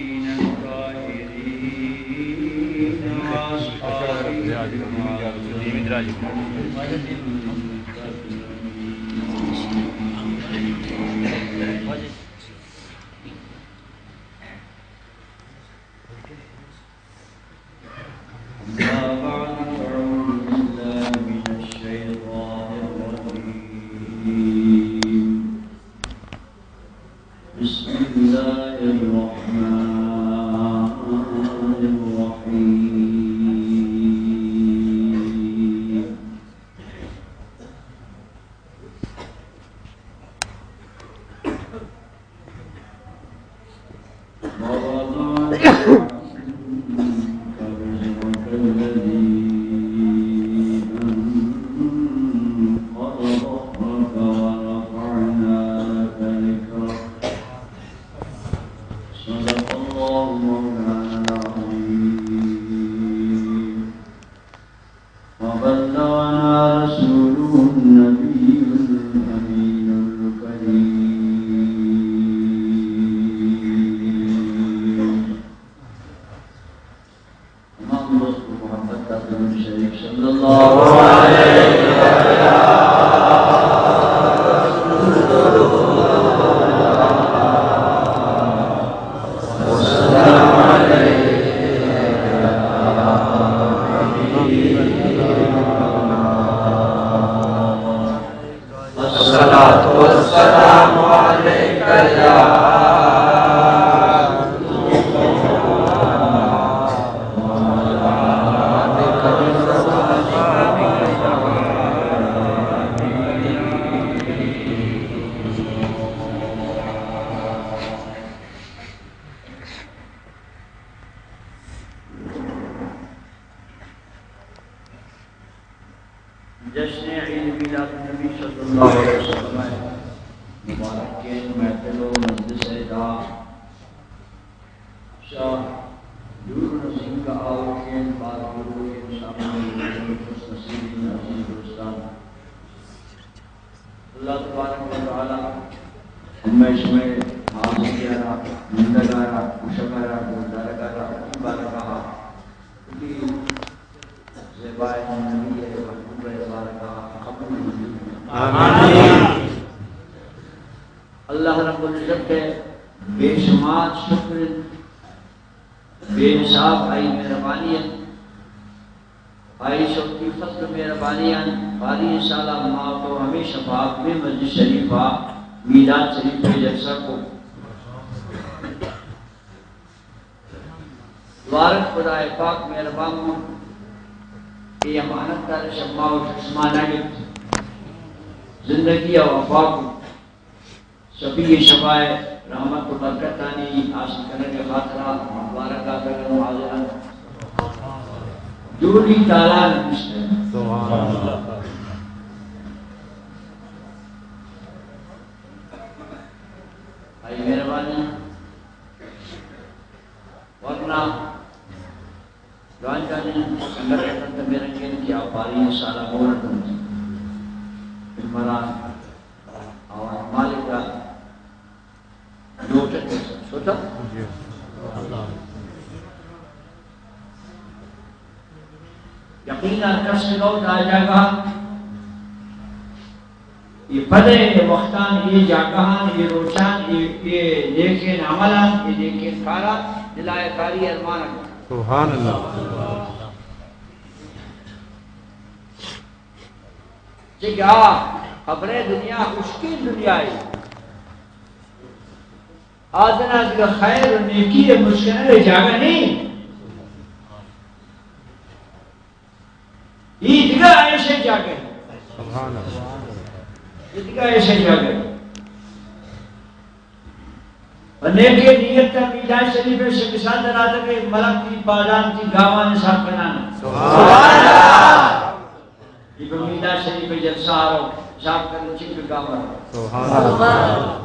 أما بعد، فأعوذ بالله من الشيطان الرجيم. بسم الله الرحمن الرحيم. ووضعنا عنك وزرك الذي أنقض ظهرك ورفعنا لك ذكرك. صدق الله مولانا العظيم. وبلغنا رسوله النبي الأمين الكريم. تمام دوست و محبت دار درود شریف صلی اللہ علیہ وسلم. الصلاة والسلام عليك يا جشن عید میلاد النبی صلی اللہ علیہ وسلم ءِ مبارکیں محفل و مجلس ءِ تہا شہ دور و نزیک ءَ آؤکیں باز بزرگیں سامعین، خوش نصیبیں عزیز دوستان، اللہ تبارک و تعالی ہمے شمے حاضری ءَ را، نندگ ءَ را، گوشگ ءَ را، گوشدارگ ءَ را، وتی بارگاہ ءَ، وتی زیبائیں نبی ءِ محبوب ءِ بارگاہ ءَ قبول منظور بکنت. آمین. اللہ رب العزت ءِ بے شمار شکر انت، بے حساب آئی مہربانی انت. آئی شوقی فضل و مہربانی انت، پاری سال ءَ ما تو ہمیشہ پاک میں مسجد شریف ءَ میلاد شریف ءِ جلسہ کو. مبارک خدائے پاک مہربان بو، اے امانت ءَ شما و شما نہ گپت، زندگی ءَ وفا کو. شفیع شفاء رحمت و برکتانی حاصل کنگ ءِ خاطرا مبارک داتگ انت، حاضر انت. جوڑی تالان نشتہ. سبحان اللہ. آئی مہربانی. ورنہ جوان جوانیں سنگت اتنت، مئے رنگیں کہ آ پاری سالا مور اتنت. عمران آوان مالک ءَ لوٹ ات، شتا؟ یقین ہر کس کہ لوٹ آ جاگہ اے پد ءِ وختاں، اے جاگہاں، اے روچاں، اے، اے نیکیں عملاں، اے نیکیں کاراں، دل ءَ کاری ارمان ءَ. سبحان اللہ. چہ کہ آ قبر ءِ دنیا ہشکیں دنیائے. آ دنا دگہ خیر و نیکی ءِ مشکنگ ءِ جاگہ نہ انت. اے دگہ عیش ءِ جاگہ. سبحان اللہ. اے دگہ عیش ءِ جاگہ. و نیکیں نیت ءَ میلاد شریف ءِ شہ کسان در آتگ ءُ ملک تئی پادان تئی گامان ءَ سر کنان. سبحان اللہ. اے پہ میلاد شریف ءِ جلسہ ءَ رو، حساب کن چنکہ گامان. سبحان اللہ.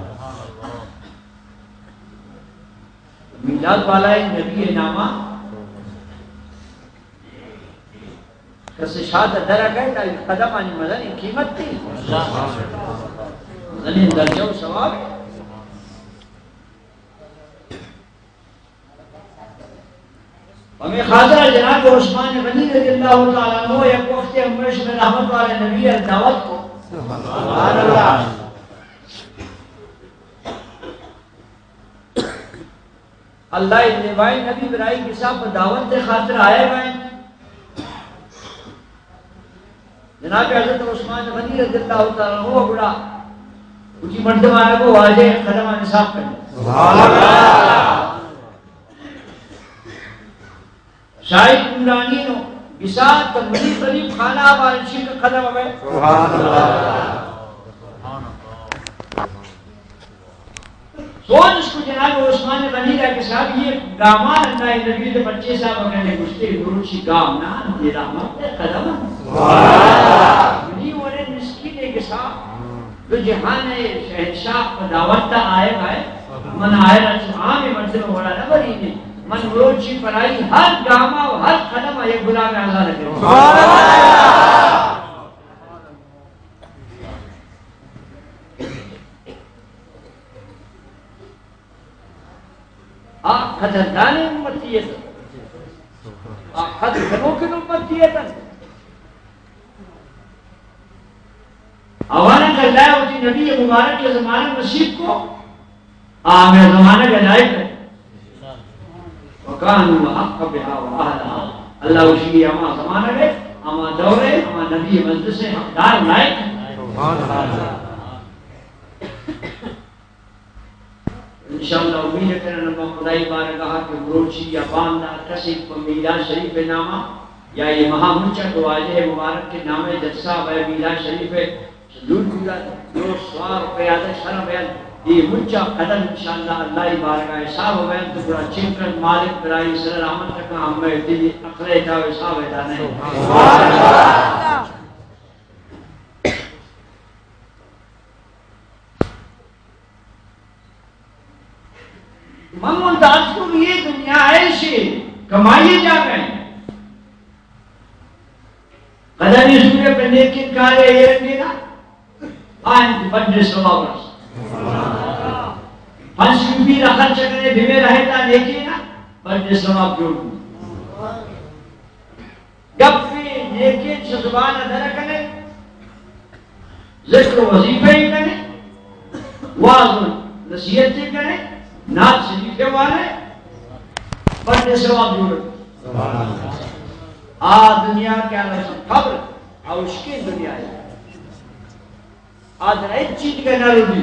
میلاد بالائیں نبی ءِ نام ءَ کسے شاد ءَ در ءَ گئے، آئی قدمانی مزنیں قیمت تئی، مزنیں درجہ و ثواب. ہمے خاطر جناب عثمان غنی رضی اللہ تعالی عنہ یک وقت ہمیش میں رحمت والے نبی ءَ دعوت کو۔ سبحان اللہ۔ اللہ ءِ نیمگائیں نبی برائی گسا پہ دعوت ءِ خاطر آئے گئے۔ جناب حضرت عثمان غنی رضی اللہ تعالی عنہ گڑا وتی مردم آئے گو واجہ قدم نثار کریں۔ سبحان اللہ۔ شاہی پورانی نو گسا تو منی قریب خانہ آباد شیخ قدم ہے۔ سبحان اللہ۔ سوچ اس کو جناب عثمان غنی کا کہ صاحب یہ گامان اللہ نبی کے بچے صاحب اگر نے گشتے گروچی گام نہ، یہ رحمت ہے قدم۔ منی ورے مسکین ہے کہ صاحب دو جہان ہے شہنشاہ پہ دعوت تا آئے گئے۔ من آئے را چو عام مردم وڑا نہ بری نے۔ من مروچی پرائی ہر گاما و ہر قدم یہ غلام آزاد کرے۔ آ قدردان امتی ات۔ آ قدر کنوکیں امتی ات۔ آوانا کہ اللہ وتی نبی مبارک کے زمانہ نصیب کو، آ ہمیں زمانہ کے لائق ہے۔ وکانوا احق بها واهلها۔ اللہ وشی ہما زمانہ ہے، ہما دور ہے، ہما نبی مجلس ہے، حقدار لائق ہے۔ انشاءاللہ امید کنن ما خدائی بارگاہ کہ مروچی یا باندا کسی پہ میلاد شریف ناما یا یہ مہا منچا کہ واجہ مبارک کے نام جلسہ بہ میلاد شریف ہے، دور دورا دو سوار پیادہ شر بیان، یہ منچا قدم انشاءاللہ اللہ بارگاہ صاحب بیان تو گڑا چنکر مالک برائی سر رحمت تکا ہمیں دل اخرے تاوے صاحب ہے دانے۔ من گوں داشتوں یہ دنیا ہے شے کمائی جا گئے۔ قدمی سورے پہ نیکیں کارے یہ رنگے نا، آئیں بڑے ثواب رس۔ پنچ روپی را خرچ کرے، بھیمے رہے تا نیکیں نا، بڑے ثواب جوڑ۔ گپے نیکیں چہ زبان ءَ در کنے، ذکر و وظیفہ ئی کنے، واز و نصیحت ئی کنے، نعت شریف ئی وانے، بڑے ثواب جوڑ۔ آ دنیا کہ الم قبر، آ اشکیں دنیا ہے۔ آ در ہچ چیز کا نہ لوٹی۔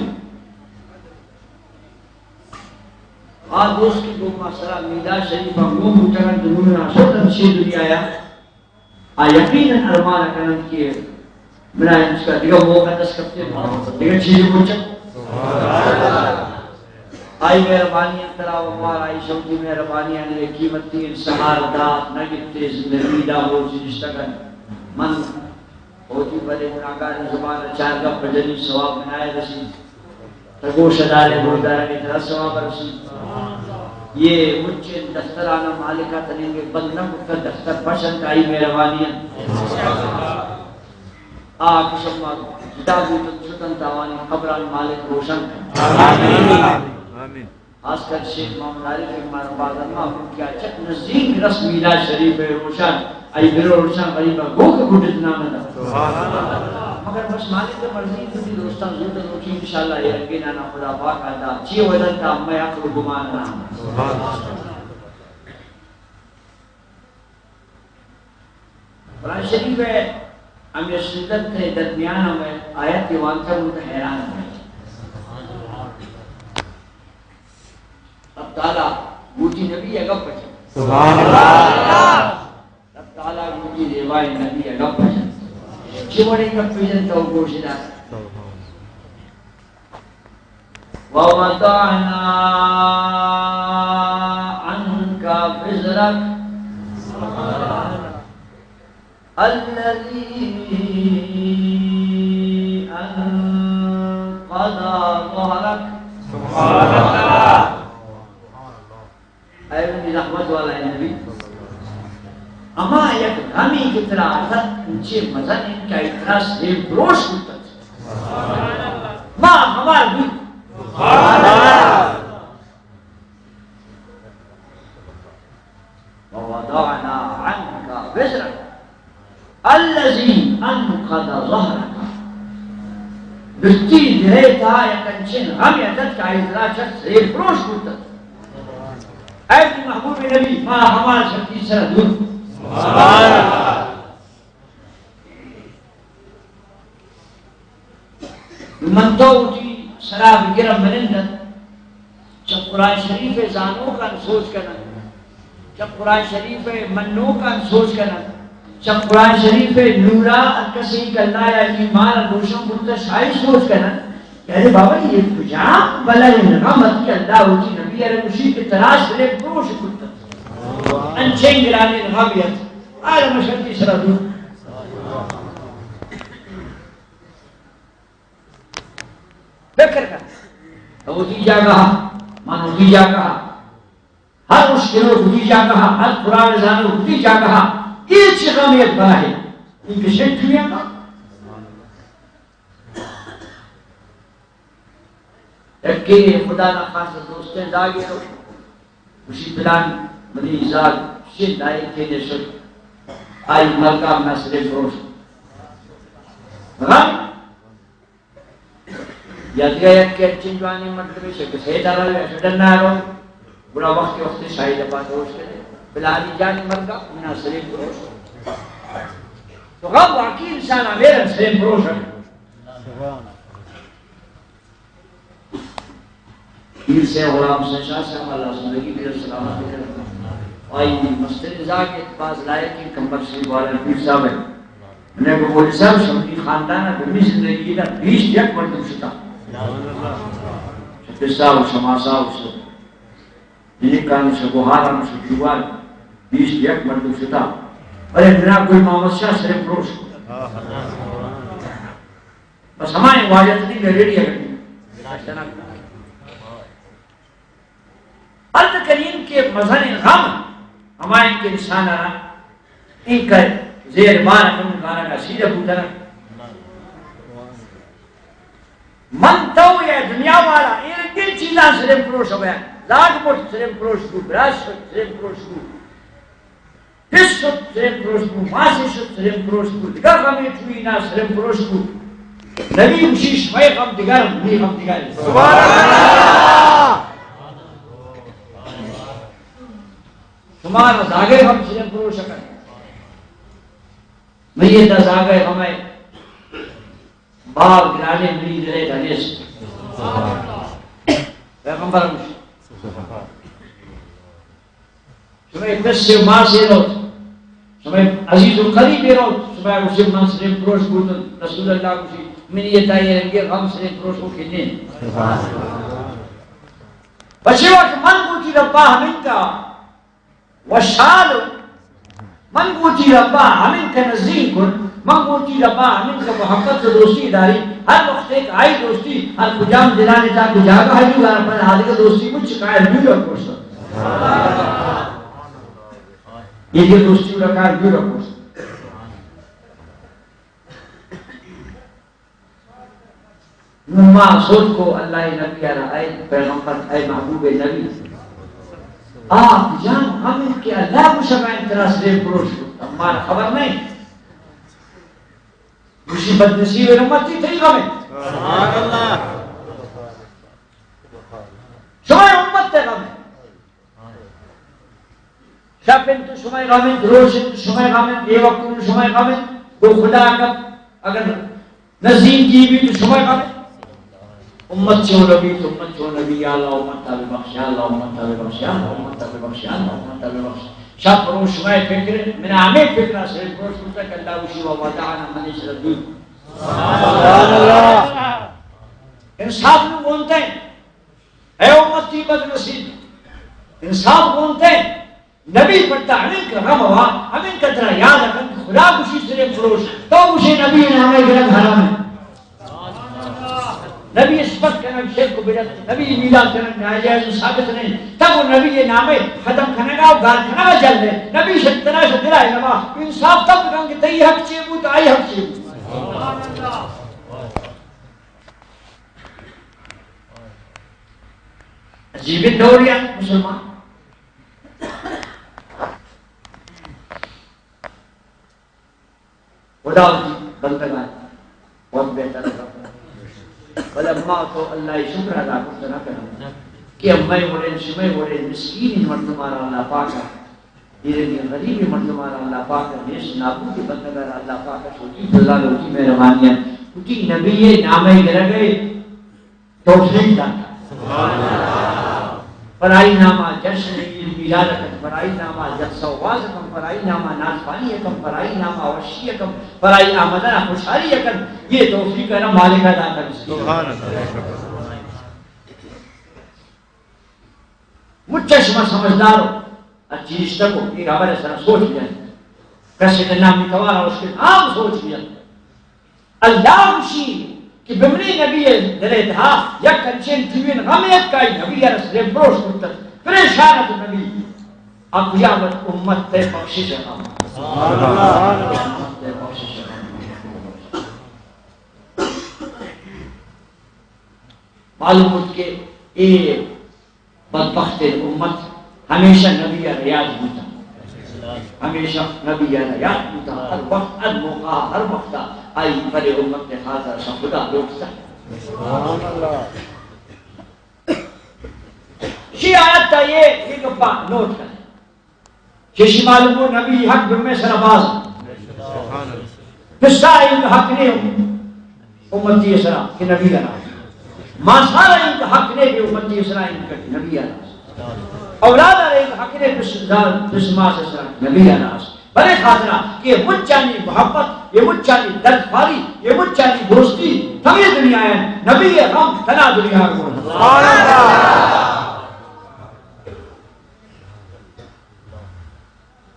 آ دوست کہ گوں ما سرا میلاد شریف ءَ گوں بوتگ انت، نوں آ شت انت چے دنیا ءَ، آ یقیناً ارمان کننت کہ منا انچکا دگہ موقع دست کپتیں، دگہ چیزے بوچ انت۔ آئی مہربانی انت ترا و مارا آئی شوقی مہربانی آنی قیمتی انت، سہار دات نہ گپتے زندگی دا روچ نشتگ انت۔ من ہوتی بلے گناہگاریں زبان ءَ چار گپ بجنی ثواب منائے رسی۔ تہ گوش دارے گوش دارے ترا ثواب رسی۔ یہ مچیں دفترانہ مالکا تننگے بند نہ کتہ دفتر پش انت آئی مہربانی انت۔ آ کہ شما جدا بوتن شتن تاوانی قبران مالک روشن کنت۔ آمین۔ آمین۔ خاص کر شیخ محمد عارف کہ مارا باز ما کہ چک نزدیک رس میلاد شریف روشن، ای برو روشن غریب گو کہ گڈت نام دا۔ سبحان اللہ۔ مگر بس مالک مرضی، دوستان زود روچی انشاءاللہ یہ رنگے نانا خدا پاک آتا چی وجہ تا میں عقل گمان نہ۔ سبحان اللہ۔ قرآن شریف ءِ ہمے سورت ءِ درمیان ءَ ہمے آیت وانتا من تو حیران ہوں۔ رب تعالیٰ گوتی نبی ءَ گپ جن۔ سبحان اللہ۔ رب تعالیٰ گوتی ریوائے نبی ءَ گپ جن۔ چی وڑیں گپ جن تو گوش دار۔ ووضعنا عنك وزرك الذي أنقض ظهرك۔ اے منی رحمت والا اے نبی، ہما یک غمی کہ ترا اتک، انچیں مزن انت کہ آئی ترا سیم پروش بوتگ۔ ما ہمار بوت۔ ووضعنا عنك وزرك الذي أنقض ظهرك۔ درستی دل ءِ تہا یک انچیں غمے اتت کہ آئی ءِ سرا چہ سرین پروش بوتگ۔ اے وتی محبوب نبی، ما ہما شرتی سرا دور۔ من تو وتی سرا بگرم منند، چہ قرآن شریف ءِ زانوکاں سوچ کنن، چہ قرآن شریف ءِ منوکاں سوچ کنن، چہ قرآن شریف ءِ نورا ہر کسی کہ اللہ ءَ ایمان روشن کرتہ شاہی سوچ کنن۔ یعنی بابا، یہ کجام بلائیں غم ات کہ اللہ وتی نبی ءَ را گوشی کہ ترا سرین پروش کرتہ؟ انچیں گرانیں غمے ات۔ آ مشرتی سرا دور۔ فکر کن۔ تو وتی جاگہ، من وتی جاگہ، ہر مشکل وتی جاگہ، ہر قرآن زانو وتی جاگہ۔ اے چی غمے ات بلائیں؟ اے کہ شک دنیا کا۔ یکے خدا نخواستہ دوستیں زاگے رو، گوشی پلان منی زاگ شد، آئی کینے شد، آئی مرگا منا سرین پروش۔ غم۔ یا دگہ یک انچیں جوانیں مردمے شہ کسے ڈنا رو، یا شہ ڈنا رو، گڑا وخت وخت شاہی دپا دوش کرے، پلانی جانی مرگا منا سرین پروش۔ تو غم واقعی انسان ءَ میرن سرین پروش ہے۔ پیر سے غلام حسین شاہ صاحب، اللہ زندگی دے سلامت کرے۔ آئی مستر زاگ ات، باز لائقیں کمبر شریف والا پیر صاحب ہے۔ انہیں کو مولوی صاحب شمنی خاندان ہے، بمی زندگی دا بیست یک مردم شتا۔ شہ پسا و شہ ماسا و شہ جنکان و شہ گوہاران و شہ جوان، بیست یک مردم شتا۔ ارے بنا کوئی محمد شاہ سرین پروش۔ بس ہمائیں واجہ تنی میں ریڈی ہے۔ البت کریم کہ مزنیں غم ہمائیں کہ انسان ءَ را انکہ زیر بار من گانا کا سیدھا بوتنا۔ من تو یا دنیا والا اے رنگیں چیزاں سرین پروش ہوئے۔ زاگ مٹ سرین پروش بو، براس سرین پروش بو۔ پس شت سرین پروش بو، ماسی شت سرین پروش بو، دگہ غمے چوئی نا سرین پروش بو۔ نبی گوشی شمئے غم دگر، منی غم دگر۔ سبحان اللہ۔ شمارا زاگے غم سرین پروش کن۔ میت ءِ زاگے غم ہے۔ بار گرانے منی دلے دنیست۔ پیغمبر گوشی۔ شمئے پس و ماسے روت، شمئے عزیز و قریبے روت، شمئے گوشی من سرین پروش بوتن۔ رسول اللہ گوشی، منی یہ تائی رنگے غم سرین پروش ہو کنے۔ بچے وقت من بوتی ربا ہمینکا وشحال، من گوں وتی ربا ہمینکہ نزیک کن، من گوں وتی ربا ہمینکہ محبت و دوستی داری، ہر وقت ایک آئی دوستی ہر کجام دلانے تا کجاگہ ہجو گارا پر آدگہ دوستی مچ قائل دور رکھوشتا۔ یہ دوستی قائل دور رکھوشتا۔ نوں ما سوچ کو اللہ ءِ نبی ءَ را، اے پیغمبر، اے محبوب نبی، آپ جان ہمیں کہ اللہ کو شبائیں ترا سرین پروش کو، مارا خبر نہیں۔ گوشی بد نصیب امتی تئی غم ہے۔ سبحان اللہ۔ شمئے امت تئی غم ہے۔ شپ انت تو شمئے غم انت، روش انت تو شمئے غم انت، اے وقت انت تو شمئے غم انت۔ گو خدا اگر، اگر نزیکی بیت تو شمئے غم انت۔ امت چون بیت، امت چون بیت، یا اللہ امت ءَ ببخش، یا اللہ امت ءَ ببخش، یا اللہ امت ءَ ببخش، یا اللہ امت ءَ ببخش۔ شپ روش شمئے فکر انت، من ہمے فکر ءَ سرین پروش کرتا کہ اللہ وشی و وعدہ آنا منی سر دور۔ سبحان اللہ۔ انصاف نوں گونتے۔ اے امتی بد نصیب، انصاف گونتے۔ نبی پٹا ہمینکہ غم ہوا، ہمینکہ ترا یاد کن کہ خدا گوشی سرین پروش، تو گوشے نبی نامے گرگ حرام ہے۔ نبی صفت کنگ شرک و بدعت، نبی میلاد کنگ ناجائز و ثابت نہیں۔ تب وہ نبی نامے ختم کنگا و گار کنگا جل ہے۔ نبی شتنا شتنا ہے نما انصاف تب کن کہ تئی حق چے بو، تو آئی حق چے بو۔ عجیب دور یا مسلمان۔ خدا وتی بندگاں وت بہتر کنت۔ بلے ما تو اللہ ءِ شکر ادا کرت نہ کناں کہ مئے وڑیں، شمئے وڑیں مسکینیں مردماں را اللہ پاک ءَ، ایرانی غریبیں مردماں را اللہ پاک ءَ، نیست نابودیں بندگاں را اللہ پاک ءَ شوکی اللہ ءِ وتی مہربانی ءَ، وتی نبی ءِ نام ءَ گرگ ءِ توفیق دات۔ پر آئی نام ءَ جشن عید میلاد کنت، پر آئی نام ءَ جلسہ و واز کنت، پر آئی نام ءَ نعت خوانی کنت، پر آئی نام ءَ وشی کنت، پر آئی آمدن ءَ خوشحالی کنت۔ یہ توفیق ءَ مالک ءَ داتگ۔ سبحان اللہ۔ مچ ءَ شما سمجھدار ہو، ہرچی نشتگ ہو، اے ہبر ءِ سرا سوچ بجن۔ کسے کہ نامی توار ءَ اشکت، عام سوچ بجن۔ اللہ گوشی کہ بمنی نبی ءِ دل ءِ تہا یک انچیں ٹوہیں غمے اتک کہ آئی نبی ءَ را سرے پروش کرتگ، پریشان ات نبی۔ آ کجا ات؟ امت ءِ بخشش ءِ غم۔ سبحان اللہ۔ امت ءِ بخشش ءِ غم۔ معلوم بوت کہ اے بدبختیں امت ہمیشہ نبی ءَ را یاد بوتگ۔ ہمیشہ نبی ءَ را یاد بوتگ۔ ہر وقت، ہر موقع، ہر وقت آئی پر امت ءِ خاطر ءَ خدا لوٹتگ۔ شی آیت ءَ یہ، یہ گپا نوٹ کن۔ چشی معلوم ہو نبی حق بمے سرا باز۔ پسا انت حق نے امتی سرا کہ نبی ءَ را۔ ماسا را انت حق نے کہ امتی سرا انت کہ نبی ءَ را۔ اولاد را انت حق نے پس، پس ماس سرا نبی ءَ را۔ بلے خاطرہ کہ مچانی محبت، یہ مچانی درد خواری، یہ مچانی دوستی، ہمیں دنیا ہے، نبی ءِ غم تنا دنیا کو۔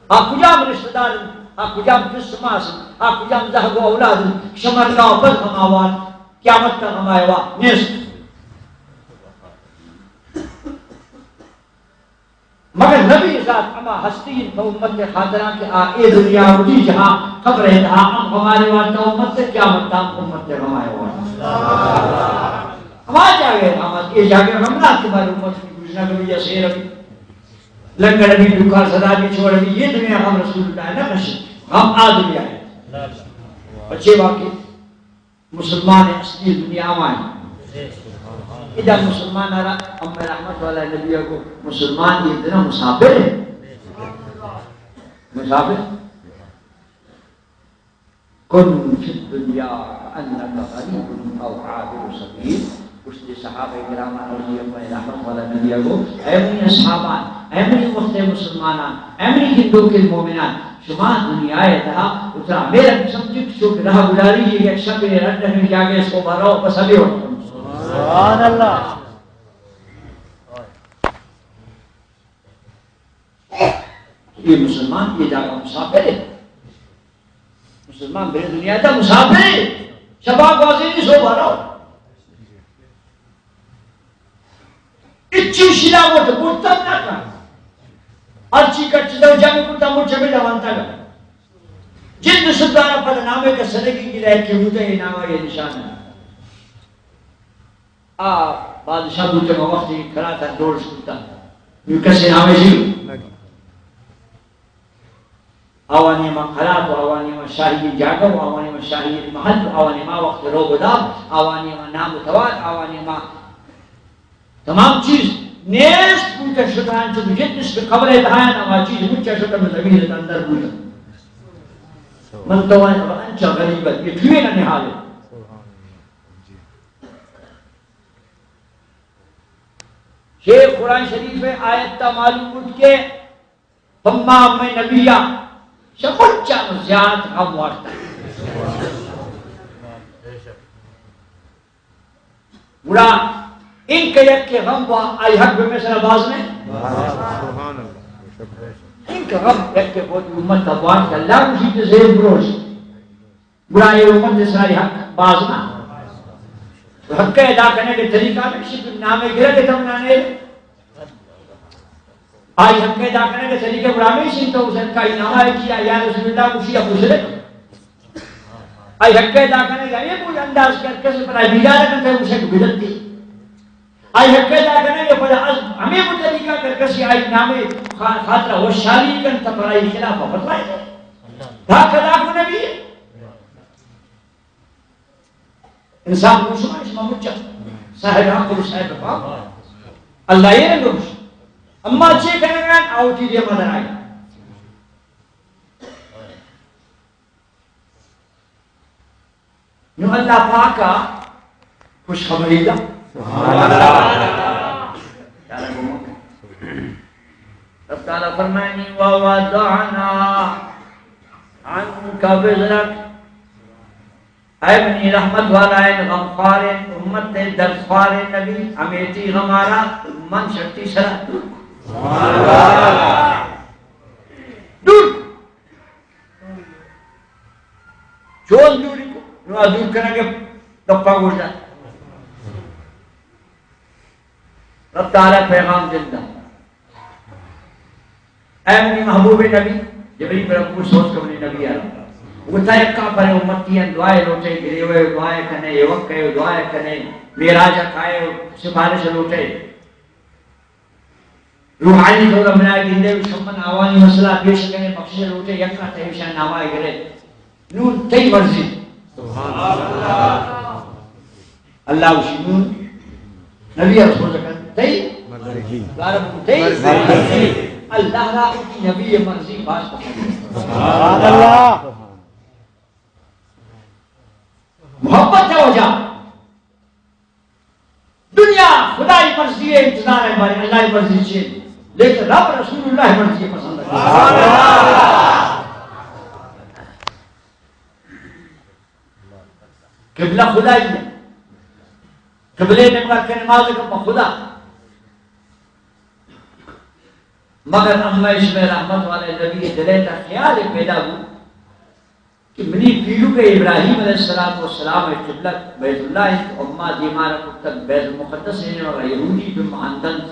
آ کجام رشتہ دار انت؟ آ کجام پس ماس انت؟ آ کجام زہگ و اولاد انت؟ شمر گاہ بد غم آوان، قیامت کا غم آیوا نیست۔ مگر نبی ذات ہما ہستی انت پہ امت ءِ خاطرا کہ آ اے دنیا وتی جہاں قبر ءِ تہا ہم غم آرے وارتا امت ءِ، قیامت ءَ ہم امت ءِ غم آیوا۔ ہما جاگہ ءِ غم ات، اے جاگہ غم نہ ات کہ بارے امت کی گوشنا کبھی یا سیر ابھی۔ لنگڑ ابھی، دکان صدا ابھی، چھوڑ ابھی، یہ دنیا غم رسول اللہ نہ کشے، غم آ دنیا ہے۔ بچے واقعی مسلمان اصلی دنیا آوائیں۔ ادا مسلمان آرا ام رحمت والا نبی کو مسلمان یہ دنا مسافر ہے۔ مسافر۔ کن فی الدنیا کأنک غریب او عابر سبیل۔ گوشتی صحابہ کرام رضی اللہ رحمت والا نبی کو، اے منی اصحابان، اے منی وقت مسلمانان، اے منی گندوک مومنان، شما دنیا ءِ تہا اترا میرا سمجھو کہ چوک راہ گزاری یک شب رنڈ ہمیں جاگے سو بارو بس ابھی ہو۔ سبحان اللہ۔ یہ مسلمان یہ جاگہ مسافر ہے۔ مسلمان بے دنیا تا مسافر ہے۔ شبا گوازی نہیں سو بارو۔ اچی شیلا وت بوتن نہ کن۔ ہرچی کچ دو جنگ کو تمو چبے دوانتا گا۔ جند سلطان پر نامے کا سدگی کی رہ کے ہوتا یہ نامہ یہ نشان ہے۔ آ بادشاہ بوتگ وقتی کراتا دورش کتا۔ نو کسے نامے جی۔ آوانی ما قلات و آوانی ما شاہی جاگہ و آوانی ما شاہی محل و آوانی ما وقت روگ و داب، آوانی ما نام و توار، آوانی ما تمام چیز نیست بوتگ شتان چو جتنش کہ قبر دہان آوا چیز مچا شتن زمین اندر بوتگ۔ من تو انچا غریب یہ ٹوئے نہ نہالے۔ شیخ قرآن شریف ءِ آیت تا معلوم بوت کہ پما مئے نبی ءَ شمچان زیات غم وارتا۔ گڑا انکہ یک غم با آئی حق بہ مصر باز نے۔ انکہ غم یک بود امت وارتا، اللہ گوشی کہ زیر بروش۔ گڑا اے امت اسرائیل حق باز نہ۔ حق ادا کنگ ءِ طریقہ ہمیش انت، نام گرگ ءَ تمنا نے۔ آئی حق ادا کنگ ءِ طریقہ گڑا ہمیش انت، تو حسین کا نام ہے کیا یا رسول اللہ مشرک۔ آئی حق ادا کنگ ءَ ہمے بود انداز کر کسے پر بیدار کنت ہے مشرک بدتی۔ آئی حق ادا کنگ ءَ پدا از ہمے بود طریقہ کر کسے آئی نام خا-، خاطر وشالی کنت پر آئی خلاف فتوی۔ دا کدا کو نبی ہے؟ انسان گوش ما، شما مچ صاحب حق و صاحب پاک۔ اللہ یہ رنگ گوش۔ اما چے کنگا؟ آوتی دیما درائے۔ نو اللہ پاکا خوشخبری دا۔ سبحان اللہ۔ رب تعالیٰ فرمائنی، "ووضعنا عنك وزرك"، اے منی رحمت والائیں، غمخواریں امت، درد خواریں نبی، ہمیتی غمارا من شتی سرا دور کو۔ سبحان اللہ۔ دور کو۔ چون دوری کو؟ نو آ دور کنگے گپا گوش دار۔ رب تعالیٰ پیغام دندا۔ اے منی محبوب نبی، جبریل پر ابو سوچ کمنی نبی آرا۔ وہ تا یک کافر امتی ان دعائے لوٹے، گریوے دعائے کنے، ایوک کئے دعائے کنے، معراج کائے سفارش لوٹے۔ روحانی طور بنا گندے و شمن آوانی مسئلہ پیش کنے، بخشش لوٹے، یک کا تیوشان نامہ گرے۔ نون تئی مرضی۔ سبحان اللہ۔ اللہ وشی نون نبی رسول کن تئی مرضی۔ دارم تئی مرضی۔ اللہ را کی نبی مرضی باز پسند۔ سبحان اللہ۔ محبت ہے وجہ۔ دنیا خدائی مرضی ہے، انتظار ہے ہماری، اللہ کی مرضی چیئے، لیکن رب رسول اللہ مرضی پسند ہے۔ قبلہ خدائی ہے، قبلے میں کر کے نماز کا خدا، مگر اما اس میں رحمت والے نبی دلے تا خیال پیدا ہو کہ منی پیرک ابراہیم علیہ الصلوۃ والسلام ءِ قبلہ بیت اللہ انت، اما دیما را کتگ بیت المقدس، یعنی وغیرہ یہودی بہ مہندنت۔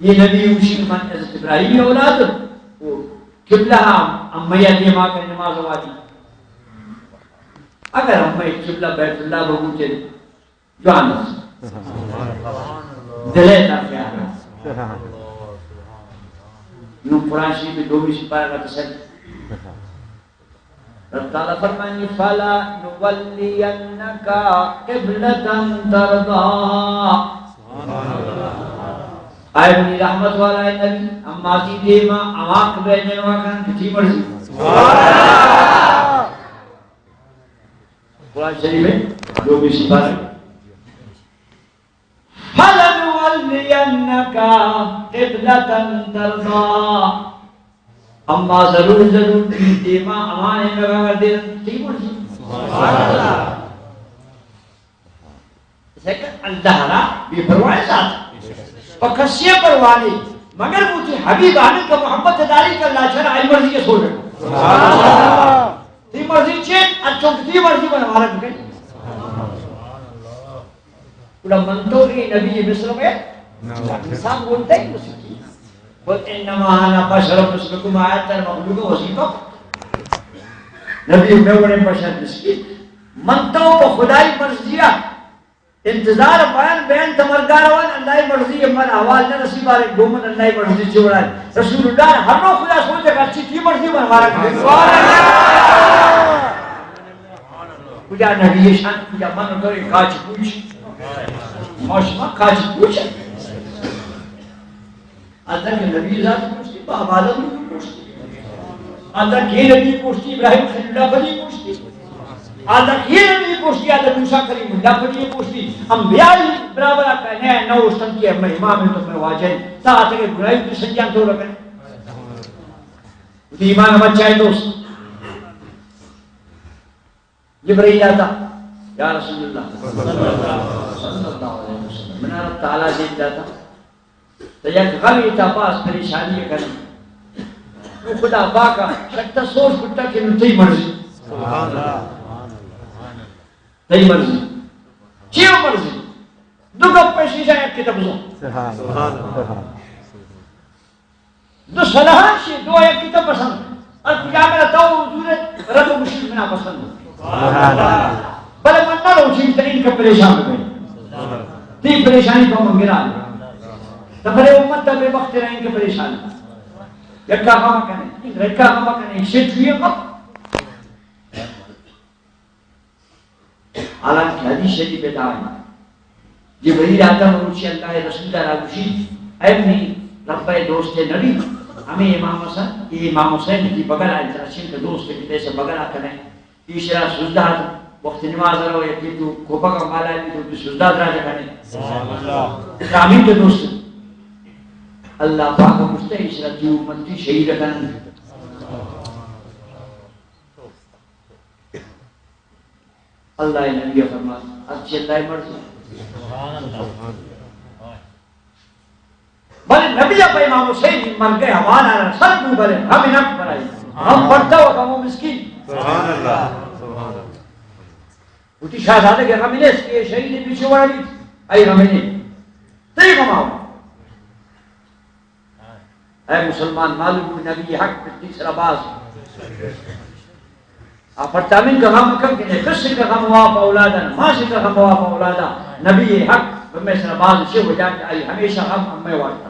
یہ نبی اوشی من حضرت ابراہیم اولاد و قبلہ ہم اما دیما کا نماز واجی۔ اگر اما قبلہ بیت اللہ بگوتے جوان است۔ دلے تا خیال است۔ نو قرآن شریف دومی سپارہ کا تسل۔ رب تعالیٰ فرمانی، "فلا نولینک قبلة ترضاها۔" اے منی رحمت والا نبی، اما تی دیما اواق بے جنوا کن کتی مرضی۔ قرآن شریف ہے، جو بھی سپارہ۔ "فلنولینک قبلة ترضاها۔" اما ضرور، ضرور تی دیما ہمائیں لگا دے تی مرضی۔ سبحان اللہ۔ لیکن اللہ را بے پرواہ ذات۔ پہ کسی پرواہ نہیں۔ مگر وہ تی حبیب آنے کا محبت داری کا، اللہ شرع آئی مرضی کے سو رہے۔ سبحان اللہ۔ تی مرضی چیت، اچھو تی مرضی بنا مارک گئی۔ گڑا من تو اے نبی مصر میں انسان بولتا ہی مسکی۔ قل انما انا بشر مثلکم، آیت در مخلوق وظیفہ۔ نبی میں بڑے بشر مسکی۔ من تو خدائی مرضیہ انتظار بیان بیان تمرگار وان، اللہ مرضی من حوال نہ رسی بارے گومن اللہ مرضی چوڑا۔ رسول اللہ ہر رو خدا سوچے کہ تی مرضی من ہمارا۔ کجا نبی شان، کجا من تو کاچ پوچ۔ ما شما کاچ پوچ۔ آدھا کہ نبی ذات پوچھتی، بابا آدم بھی پوچھتی۔ آدھا کہ نبی پوچھتی، ابراہیم خلیل اللہ بلی پوچھتی۔ آدھا کہ نبی پوچھتی، آدھا موسیٰ کلیم اللہ بلی پوچھتی۔ انبیاء برابر آتا ہے، نہ، نہ اوشتن کی میں امام ہے تو میں واجہ ہے۔ تا آتے کہ گناہی تو سنجان تو رکھے۔ تو ایمان ہمت چاہے دوست۔ جبرائیل آتا، یا رسول اللہ، صلی اللہ علیہ وسلم، منا رب تعالیٰ دید داتا، تو یک غمی تا باز پریشانی کنی۔ نو خدا پاکا شکتا سوچ کتا کہ نو تی مرضی۔ سبحان اللہ۔ تی مرضی۔ چیو مرضی؟ دو گپ پیش ایشا یک کتاب زو۔ سبحان اللہ۔ دو صلاح شی، دو یک کتاب پسند۔ اور کجا میرا تو حضور رب مشیر منا پسند۔ سبحان اللہ۔ بلے من نہ روچی ترین کا پریشان ہو گئے۔ تی پریشانی کو من گرا۔ تو بڑے امت تا بے وقت رہے ان کے پریشان۔ یکا غم کنے، رکا غم کنے، شیٹ ہوئی غم۔ حالانکہ حدیث شریف ءَ دائیں۔ جبریل آتا مروچی اللہ ءِ رسول ءَ را گوشی، اے منی رب ءِ دوست ءِ نبی، ہمے امام حسن، اے امام حسین کی بغل ءَ انت، رسین کہ دوست ءِ پیسے بغل ءَ کنے۔ ایشرا سجدہ ات، وقت نماز ءَ رو یکی تو کوپگ ءَ مالا بی تو سجدہ دراج کنے۔ سبحان اللہ۔ ترا ہمیں تو دوست۔ اللہ پاک مجتہد ایشرا تی امتی شہید کنن۔ اللہ ءِ نبی ءَ فرمات، ہرچی اللہ ءِ مرضی۔ بلے نبی ءَ پہ امام حسین ءِ مرگ ءِ حوالہ ءَ سر بو، بلے غم نہ برائی۔ غم پڑتا و غم و مسکین۔ سبحان اللہ۔ سبحان اللہ۔ وتی شہزادگ ءَ غم نیست کہ شہید پیچھے وڑا بیت۔ اے غم نے۔ تئی غم آؤ۔ اے مسلمان، معلوم بو نبی حق پتی سرا باز۔ آ پرچا من کا غم کن کہ نے، کس کا غم واپ اولادا، ما سے کا غم واپ اولادا۔ نبی حق میں سرا باز سے وجہ کہ آئی ہمیشہ غم ہمیں وارتا۔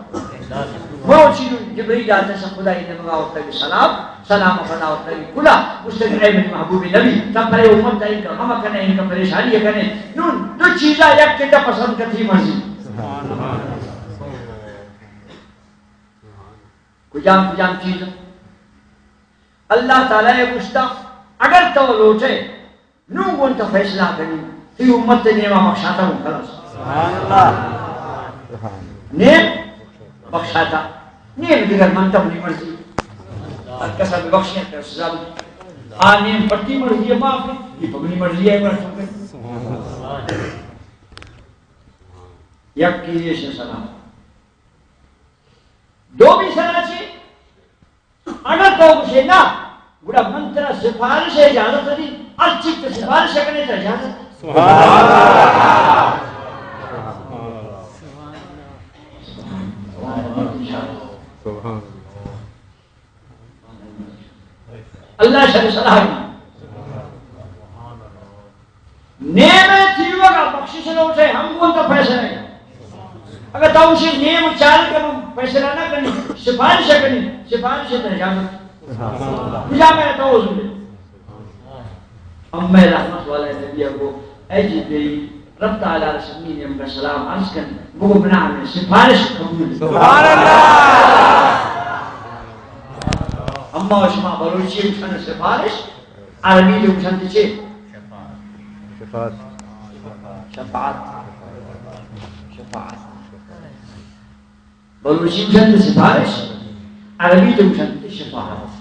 وہ چیز جبریل آتا سے خدای نے منگا ہوتا کہ سلام، سلام خدا ہوتا کہ کلا، اس سے اے منی محبوب نبی، تا پرے امت تا ان کا غم کنے، ان کا پریشانی کنے۔ نون دو چیزا یک کے تا پسند کتی مرضی۔ کجام کجام چیز؟ اللہ تعالی ءَ گوشتا، اگر تو لوٹے، نوں گوں تو فیصلہ کنی، تئی امت ءِ نیما بخشاتا ہوں خلاص۔ سبحان اللہ۔ نیم بخشاتا، نیم دیگر من تو منی مرضی۔ ہر کسا ببخشی، ہر کسا سزا بدی۔ آ نیم پٹی مرضی ہے معاف ہے، یہ پگنی مرضی ہے مرضی ہے۔ یک کی یہ سلام۔ دومی سرا چی؟ اگر تو گوشے نا، گڑا من ترا سفارش ءِ اجازت دی، ہر چیز تو سفارش کنے تو اجازت۔ سبحان اللہ۔ سبحان اللہ۔ اللہ شر صلاح۔ نیم ءِ تیوگا بخشش لوٹے، ہم گوں تو پیسہ نہیں۔ اگر تو اسے نیم چار کے پیسہ نہ کرنی، سفارش کرنی، سفارش تو اجازت۔ کجا میں تو حضور۔ اما رحمت والا نبی کو، اے جبریل، رب تعالی ءَ را سمی نے ہم سلام عرض کن، بگو بنا ہمیں سفارش قبول۔ سبحان اللہ۔ اما شما بلوچی گوشن سفارش، عربی تو گوشن چے؟ شفاعت۔ شفاعت۔ شفاعت۔ بلوچی گوشنت سفارش، عربی تو گوشنت شفاعت۔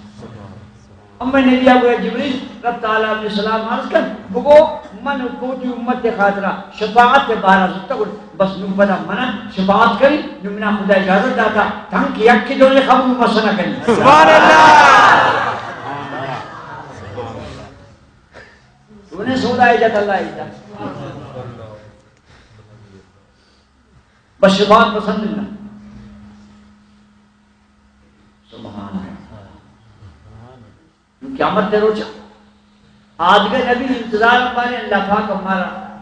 اما نبی ءَ گویا جبریل، رب تعالی ءَ سلام عرض کن، بگو من کوٹی امت ءِ خاطرا شفاعت ءِ بارا زرتا گڑ، بس نوں پدا منا شفاعت کری، نوں منا خدا اجازت داتا، تنک یک کے دو خبر مسنا کری۔ سبحان اللہ۔ تو نے سودا اجازت اللہ اجازت۔ بس شفاعت پسند نہ۔ سبحان اللہ۔ قیامت ءِ روچ آدگہ نبی انتظار بارے اللہ پاک ہمارا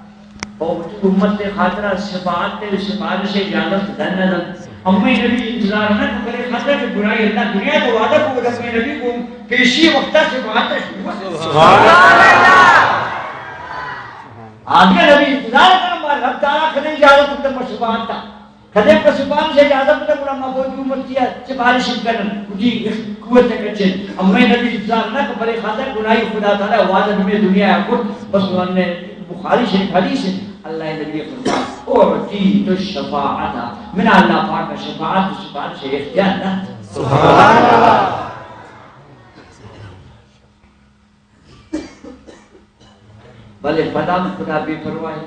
اور وتی امت ءِ خاطرا شفاعت ءِ سفارش ءِ اجازت دن نہ دن۔ ہمیں نبی انتظار نہ کہ بلے خاطر کہ برائی اللہ دنیا تو وعدہ کو، اگر میں نبی کو پیشی وقتا شفاعت شروع۔ سبحان اللہ۔ آدگہ نبی انتظار کن، ما رب تعالی کدے اجازت دے ما شفاعت تا۔ کدے کا سفارش اجازت دے، گڑا ما بوجھ امت کیا سفارش کنن، کجی قوت کچے۔ اما نبی انتظار نہ کہ بلے خاطر گناہی خدا تعالی وعدہ میں دنیا کو، بس انہیں بخاری شریف حدیث ہے، اللہ نبی فرمایا، "اعطیت الشفاعت"، من اللہ پاک شفاعت، سفارش اختیار نہ۔ سبحان اللہ۔ بلے پدا ہم خدا بے پرواہی۔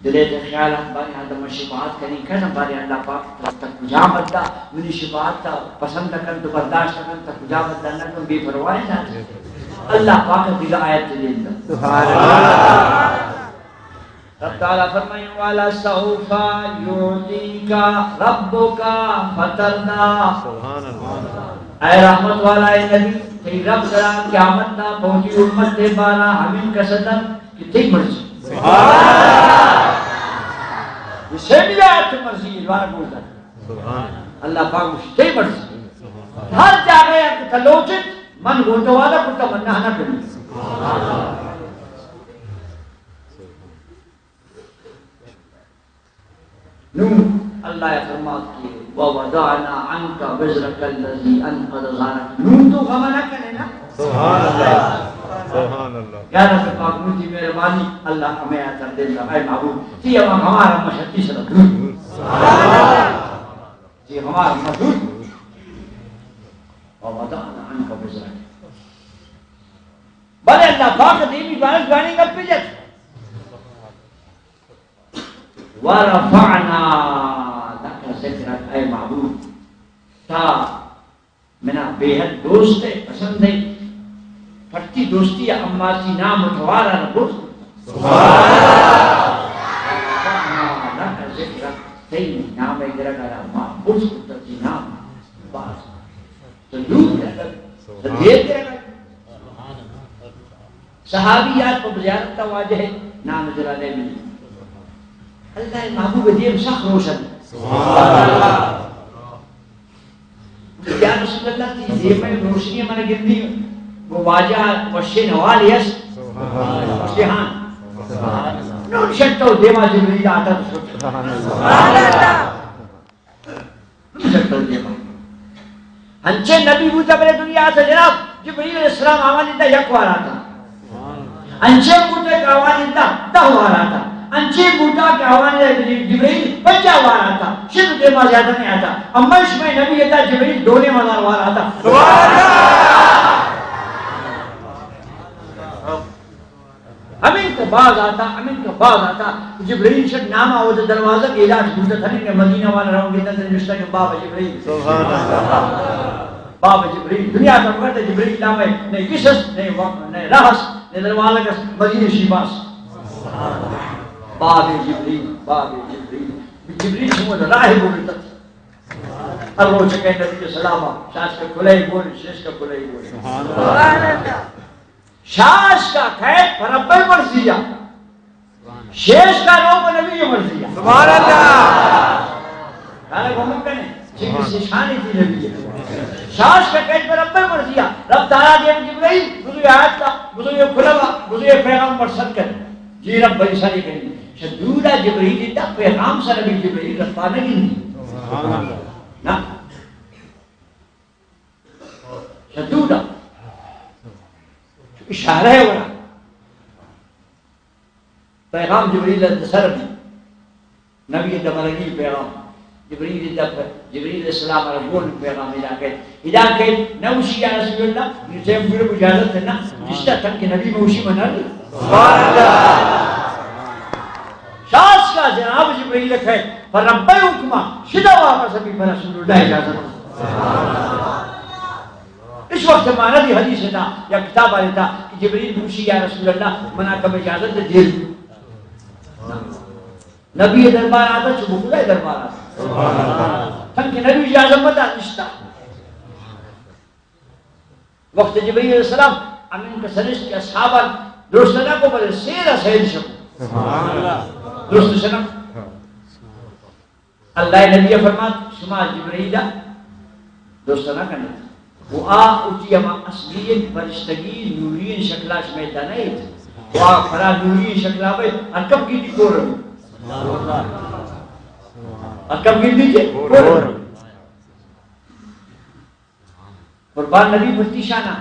دلے تے خیال ہم بارے آدم شفاعت کنی کن، بارے اللہ پاک تا، تا کجا بندہ منی شفاعت تا پسند کن تو برداشت کن، تا کجا بندہ نہ کن، بے پرواہی نہ۔ اللہ پاک دیگہ آیت دے دیندا۔ سبحان اللہ۔ رب تعالی فرمائے، "ولسوف یعطیک ربک فترضی۔" سبحان اللہ۔ اے رحمت والا اے نبی، تئی رب ترا قیامت نا پہنچی امت دے بارا ہمیں کسدن کہ تئی مرضی۔ سبحان اللہ۔ یہ سے بھی آیت مرضی دوبارہ بول دے۔ سبحان اللہ۔ اللہ پاک مشتے مرضی۔ ہر جاگہ کہ تلوچت، من گوتو والا کتا من نہ نہ کروں۔ نوں اللہ ءَ فرمات کہ ووضعنا عنك وزرك الذي أنقض ظهرك۔ نوں تو غم نہ کنے نا۔ سبحان اللہ۔ سبحان اللہ۔ یا رب پاک، نوں تئی مہربانی، اللہ ہمے آ تر دل اے معبود، تئی ہما ہمارا مشتی سر دور۔ سبحان اللہ۔ تئی ہمارا مشتی۔ ووضعنا عنك وزرك۔ بلے اللہ پاک دیمی بارش گانی گپ جت۔ ورفعنا لك ذكرك، اے معبود، تا منا بے حد دوست ئے، پسند ئے۔ پرتی دوستی اما تئی نام و توار ءَ برز۔ سبحان اللہ۔ ورفعنا لك ذكرك، تئی نام ءِ گرگ ءَ ما برز کت، تئی نام باز۔ تو دور گرگ، تو دیر گرگ۔ صحابی یات پہ زیارت تا واجہ ءِ نام جلالے منی۔ اللہ ءِ محبوب دیم سخ روشن۔ سبحان اللہ۔ یا رسول اللہ، تئی دیم ءِ روشنی من گندی، وہ واجہ وشے نوال یس۔ سبحان اللہ۔ وشے ہان۔ نون شتو دیما جبریل آتا تو شتو۔ سبحان اللہ۔ انچیں نبی بوتا بلے دنیا ءَ جناب، جبریل علیہ السلام آوانی دا یک وار آتا۔ انچیں بوتا کہ آوانی دا دہ وار آتا۔ انچیں بوتا کہ آوانی دا جبریل پنجاہ وار آتا۔ شد دیما زیادہ نہیں آتا۔ اما شمئے نبی دا جبریل دو نیم ہزار وار آتا۔ سبحان اللہ۔ ہمینکہ باز آتا، ہمینکہ باز آتا۔ جبریل شت نام آوت دروازہ کہ علاج بوتہ تھنی کہ مدینہ والا رہوں گے تن نشتہ کہ بابا جبریل۔ سبحان اللہ۔ بابا جبریل۔ دنیا تا مگر جبریل نام ہے، نہ کس است، نہ وقت، نہ راہ است، نہ دروازہ کس، مدینہ شیباس۔ باب جبریل، باب جبریل۔ جبریل شمو راہ بولتا۔ ہر روچ کہ نبی سلام، شاش کا کھلے بول، شیش کا کھلے بول۔ سبحان اللہ۔ شاش کا کیت پہ رب ءِ مرضی ءَ۔ شیش کا رو پہ نبی ءِ مرضی ءَ۔ سبحان اللہ۔ کارے گمن کنے، چی کسی شانی تئی نبی ءِ۔ شاش کا کیت پہ رب ءِ مرضی ءَ۔ رب تعالیٰ دیم جبریل، بزو آیت کا، بزو کلوا، بزو پیغام مرسل کن۔ جی رب بھائی ساری کن۔ شدودا جبریل دا پیغام سر بھی جبریل رب پا نہ گندی۔ سبحان اللہ۔ نہ۔ شدودا۔ اشارہ ہے وڑا۔ پیغام جبریل ءِ سر بھی۔ نبی ءِ دمرگی پیغام۔ جبریل ءِ دپ، جبریل علیہ السلام ءَ گون پیغام ادا کیت۔ ادا کیت، نہ وشی یا رسول اللہ، نو تیم گرو اجازت نہ۔ جستا تن کہ نبی موشی منر۔ سبحان اللہ۔ شاش کا جناب جبریل کیت، پر رب ءِ حکم ءَ شدا واپس بھی پر رسول اللہ اجازت۔ اس وقت مانا دی حدیث تھا یا کتاب آئے تھا کہ جبریل موشی یا رسول اللہ منا کم اجازت دے۔ نبی دربار آتا، چو بخدا دربار آتا۔ تنکہ نبی اجازت مت آتا، نشتا۔ وقت جبریل علیہ السلام امین کا سرشت کے اصحابہ درست نہ کو بلے سیر سیر شکو۔ سبحان اللہ۔ درست شنا۔ اللہ نبی فرمات، شما جبریل درست نہ کنید۔ و آ اوتی ہما اصلی فرشتگی نوری شکلا شمئے دنیت۔ و آ پرا نوری شکلا بے ہر کم کی دی کور۔ ہر کم کی دی کور۔ قربان نبی پرتی شانا۔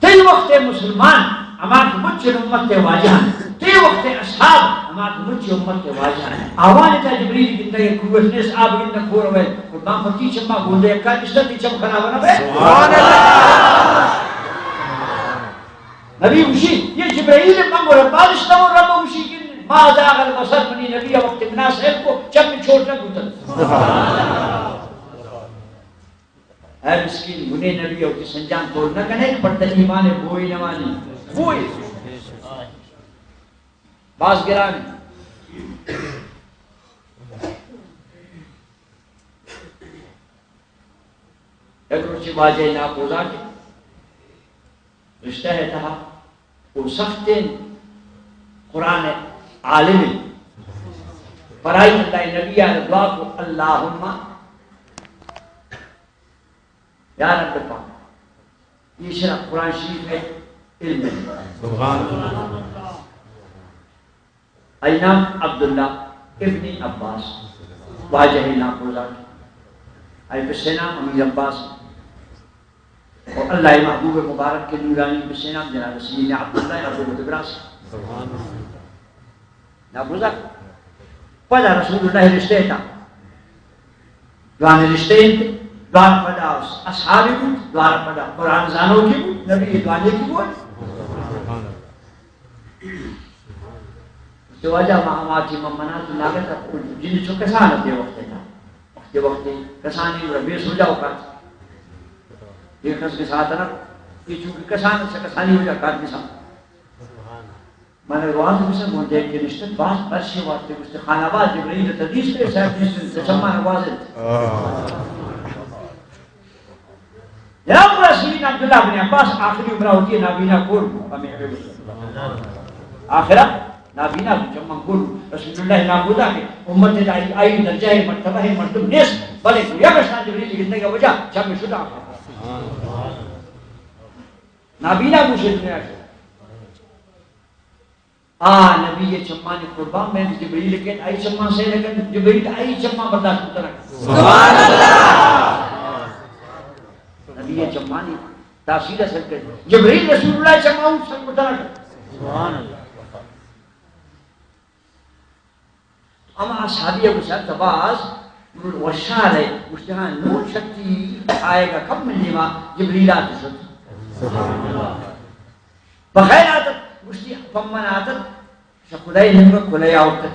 تئی وقت مسلمان، ہما کہ مچ امت واجہ۔ تئی وقت اصحاب، ہما کہ مچ امت واجہ۔ آوان تا جبریل گندگ قوت نیست، آپ گندگ کور ہوئے۔ قربان پرتی چما گوندے کا نشتہ تی چم خراب نہ بے۔ سبحان اللہ۔ نبی گوشی، یہ جبریل من گو رب بالشتہ و رب گوشی کہ ما زاغ البصر، منی نبی وقت مناسب کو چم چوٹ نہ گوتن۔ اے مسکین، گنے نبی او کہ سنجان تول نہ کنے، پر تئی ایمان بوئی نہ مانی۔ بوئی۔ باز گرانی۔ یک روچی واجہ ناکوزا کے رشتہ ہے تہا۔ او سختیں قرآن عالم۔ پرائی اللہ نبی آ دعا کو، اللہم یا رب پاک، یہ شرح قرآن شریف ہے، علم ہے۔ سبحان اللہ۔ ای نام عبداللہ ابن عباس۔ واجہ ناکوزا، آئی پسے نام امیر عباس، اور اللہ محبوب مبارک کے نورانی پسے نام جناب سیدنا عبداللہ ابو بکر براس۔ ناکوزا، پدا رسول اللہ رشتے تا، دوان رشتے انت، دوان پدا اصحابی بود، دوان پدا قرآن زانو کی بود، نبی دوانی کی بود۔ تو واجہ ما، ما چی من منا تو ناگت جن چو کسان تے وقت تا۔ وقت، وقت کسانی ربی سو جاؤ کا۔ یہ کس کے ساتھ نا، یہ چونکہ کسان سے کسانی ہو جا کار کے ساتھ۔ من رواز بسن گون دیکھ کے نشتت، باز برشے واسطے گوشتے خان آباد جبرائیل تدیس پہ صاحب دیس چشمان واز انت۔ جناب رسول عبداللہ بن عباس آخری عمرہ ہوتی ہے، نابینا کور ہمیں۔ آخرہ نابینا چمن کور رسول اللہ ناکوزا کہ امت آئی، آئی درجہ مرتبہ مردم نیست، بلے یک شان جبرائیل گندگا وجہ چم شدا۔ نابینا گوشے دنیا شو۔ آ نبی چمانی قربان میں جبریل کے آئی چمان سے لگن، جبریل آئی چمان برداشت کرتا رہا۔ سبحان اللہ۔ نبی چمانی تاثیر اثر کر، جبریل رسول اللہ چمان سر کرتا رہا۔ سبحان اللہ۔ اما اصحابی ابو سعد تباز وشال ہے، گوشتے ہاں نور شکتی آئے گا کم ملی ما جبریل آتے شد۔ بخیر آتت، گوشتی پمن آتت، شہ خدای نیمگا کلہ آورتت۔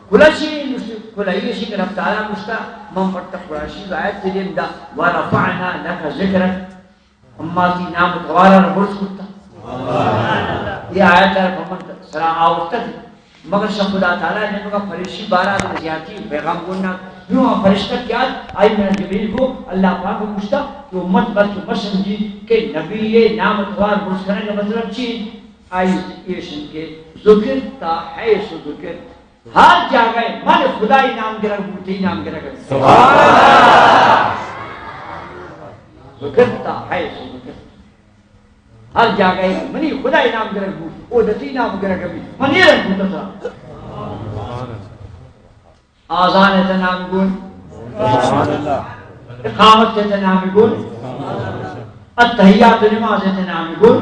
کلہ چی؟ گوشتی کلہ ایشی کہ رب تعالی گوشتا، من پرتا قرآن شریف آیت دیم دا، ورفعنا لک ذکرک۔ اما تی نام و توارا را برز کرتا۔ یہ آیت را پمن سرا آورتت۔ مگر شہ خدا تعالی نیمگا پریشی بارا دے زیادتی پیغام گونا۔ نو آ فرشتہ کیا آئی من جبریل کو اللہ پاک گوشتا کہ امت بلکہ مسلم جی کہ نبی نام و توار برز کرنے کا مطلب چی؟ آئی ایشن کے ذکرت حیث ذکرت۔ ہر جاگہ من خدای نام گرگ بوت، تئی نام گرگ بوت۔ سبحان اللہ۔ ذکرت حیث ذکرت۔ ہر جاگہ منی خدای نام گرگ بوت، او تئی نام گرگ بوت۔ من یہ رنگ بوت تھا۔ آزان تے نام گون۔ سبحان اللہ۔ اقامت تے نام گون۔ التحیات نماز تے نام گون۔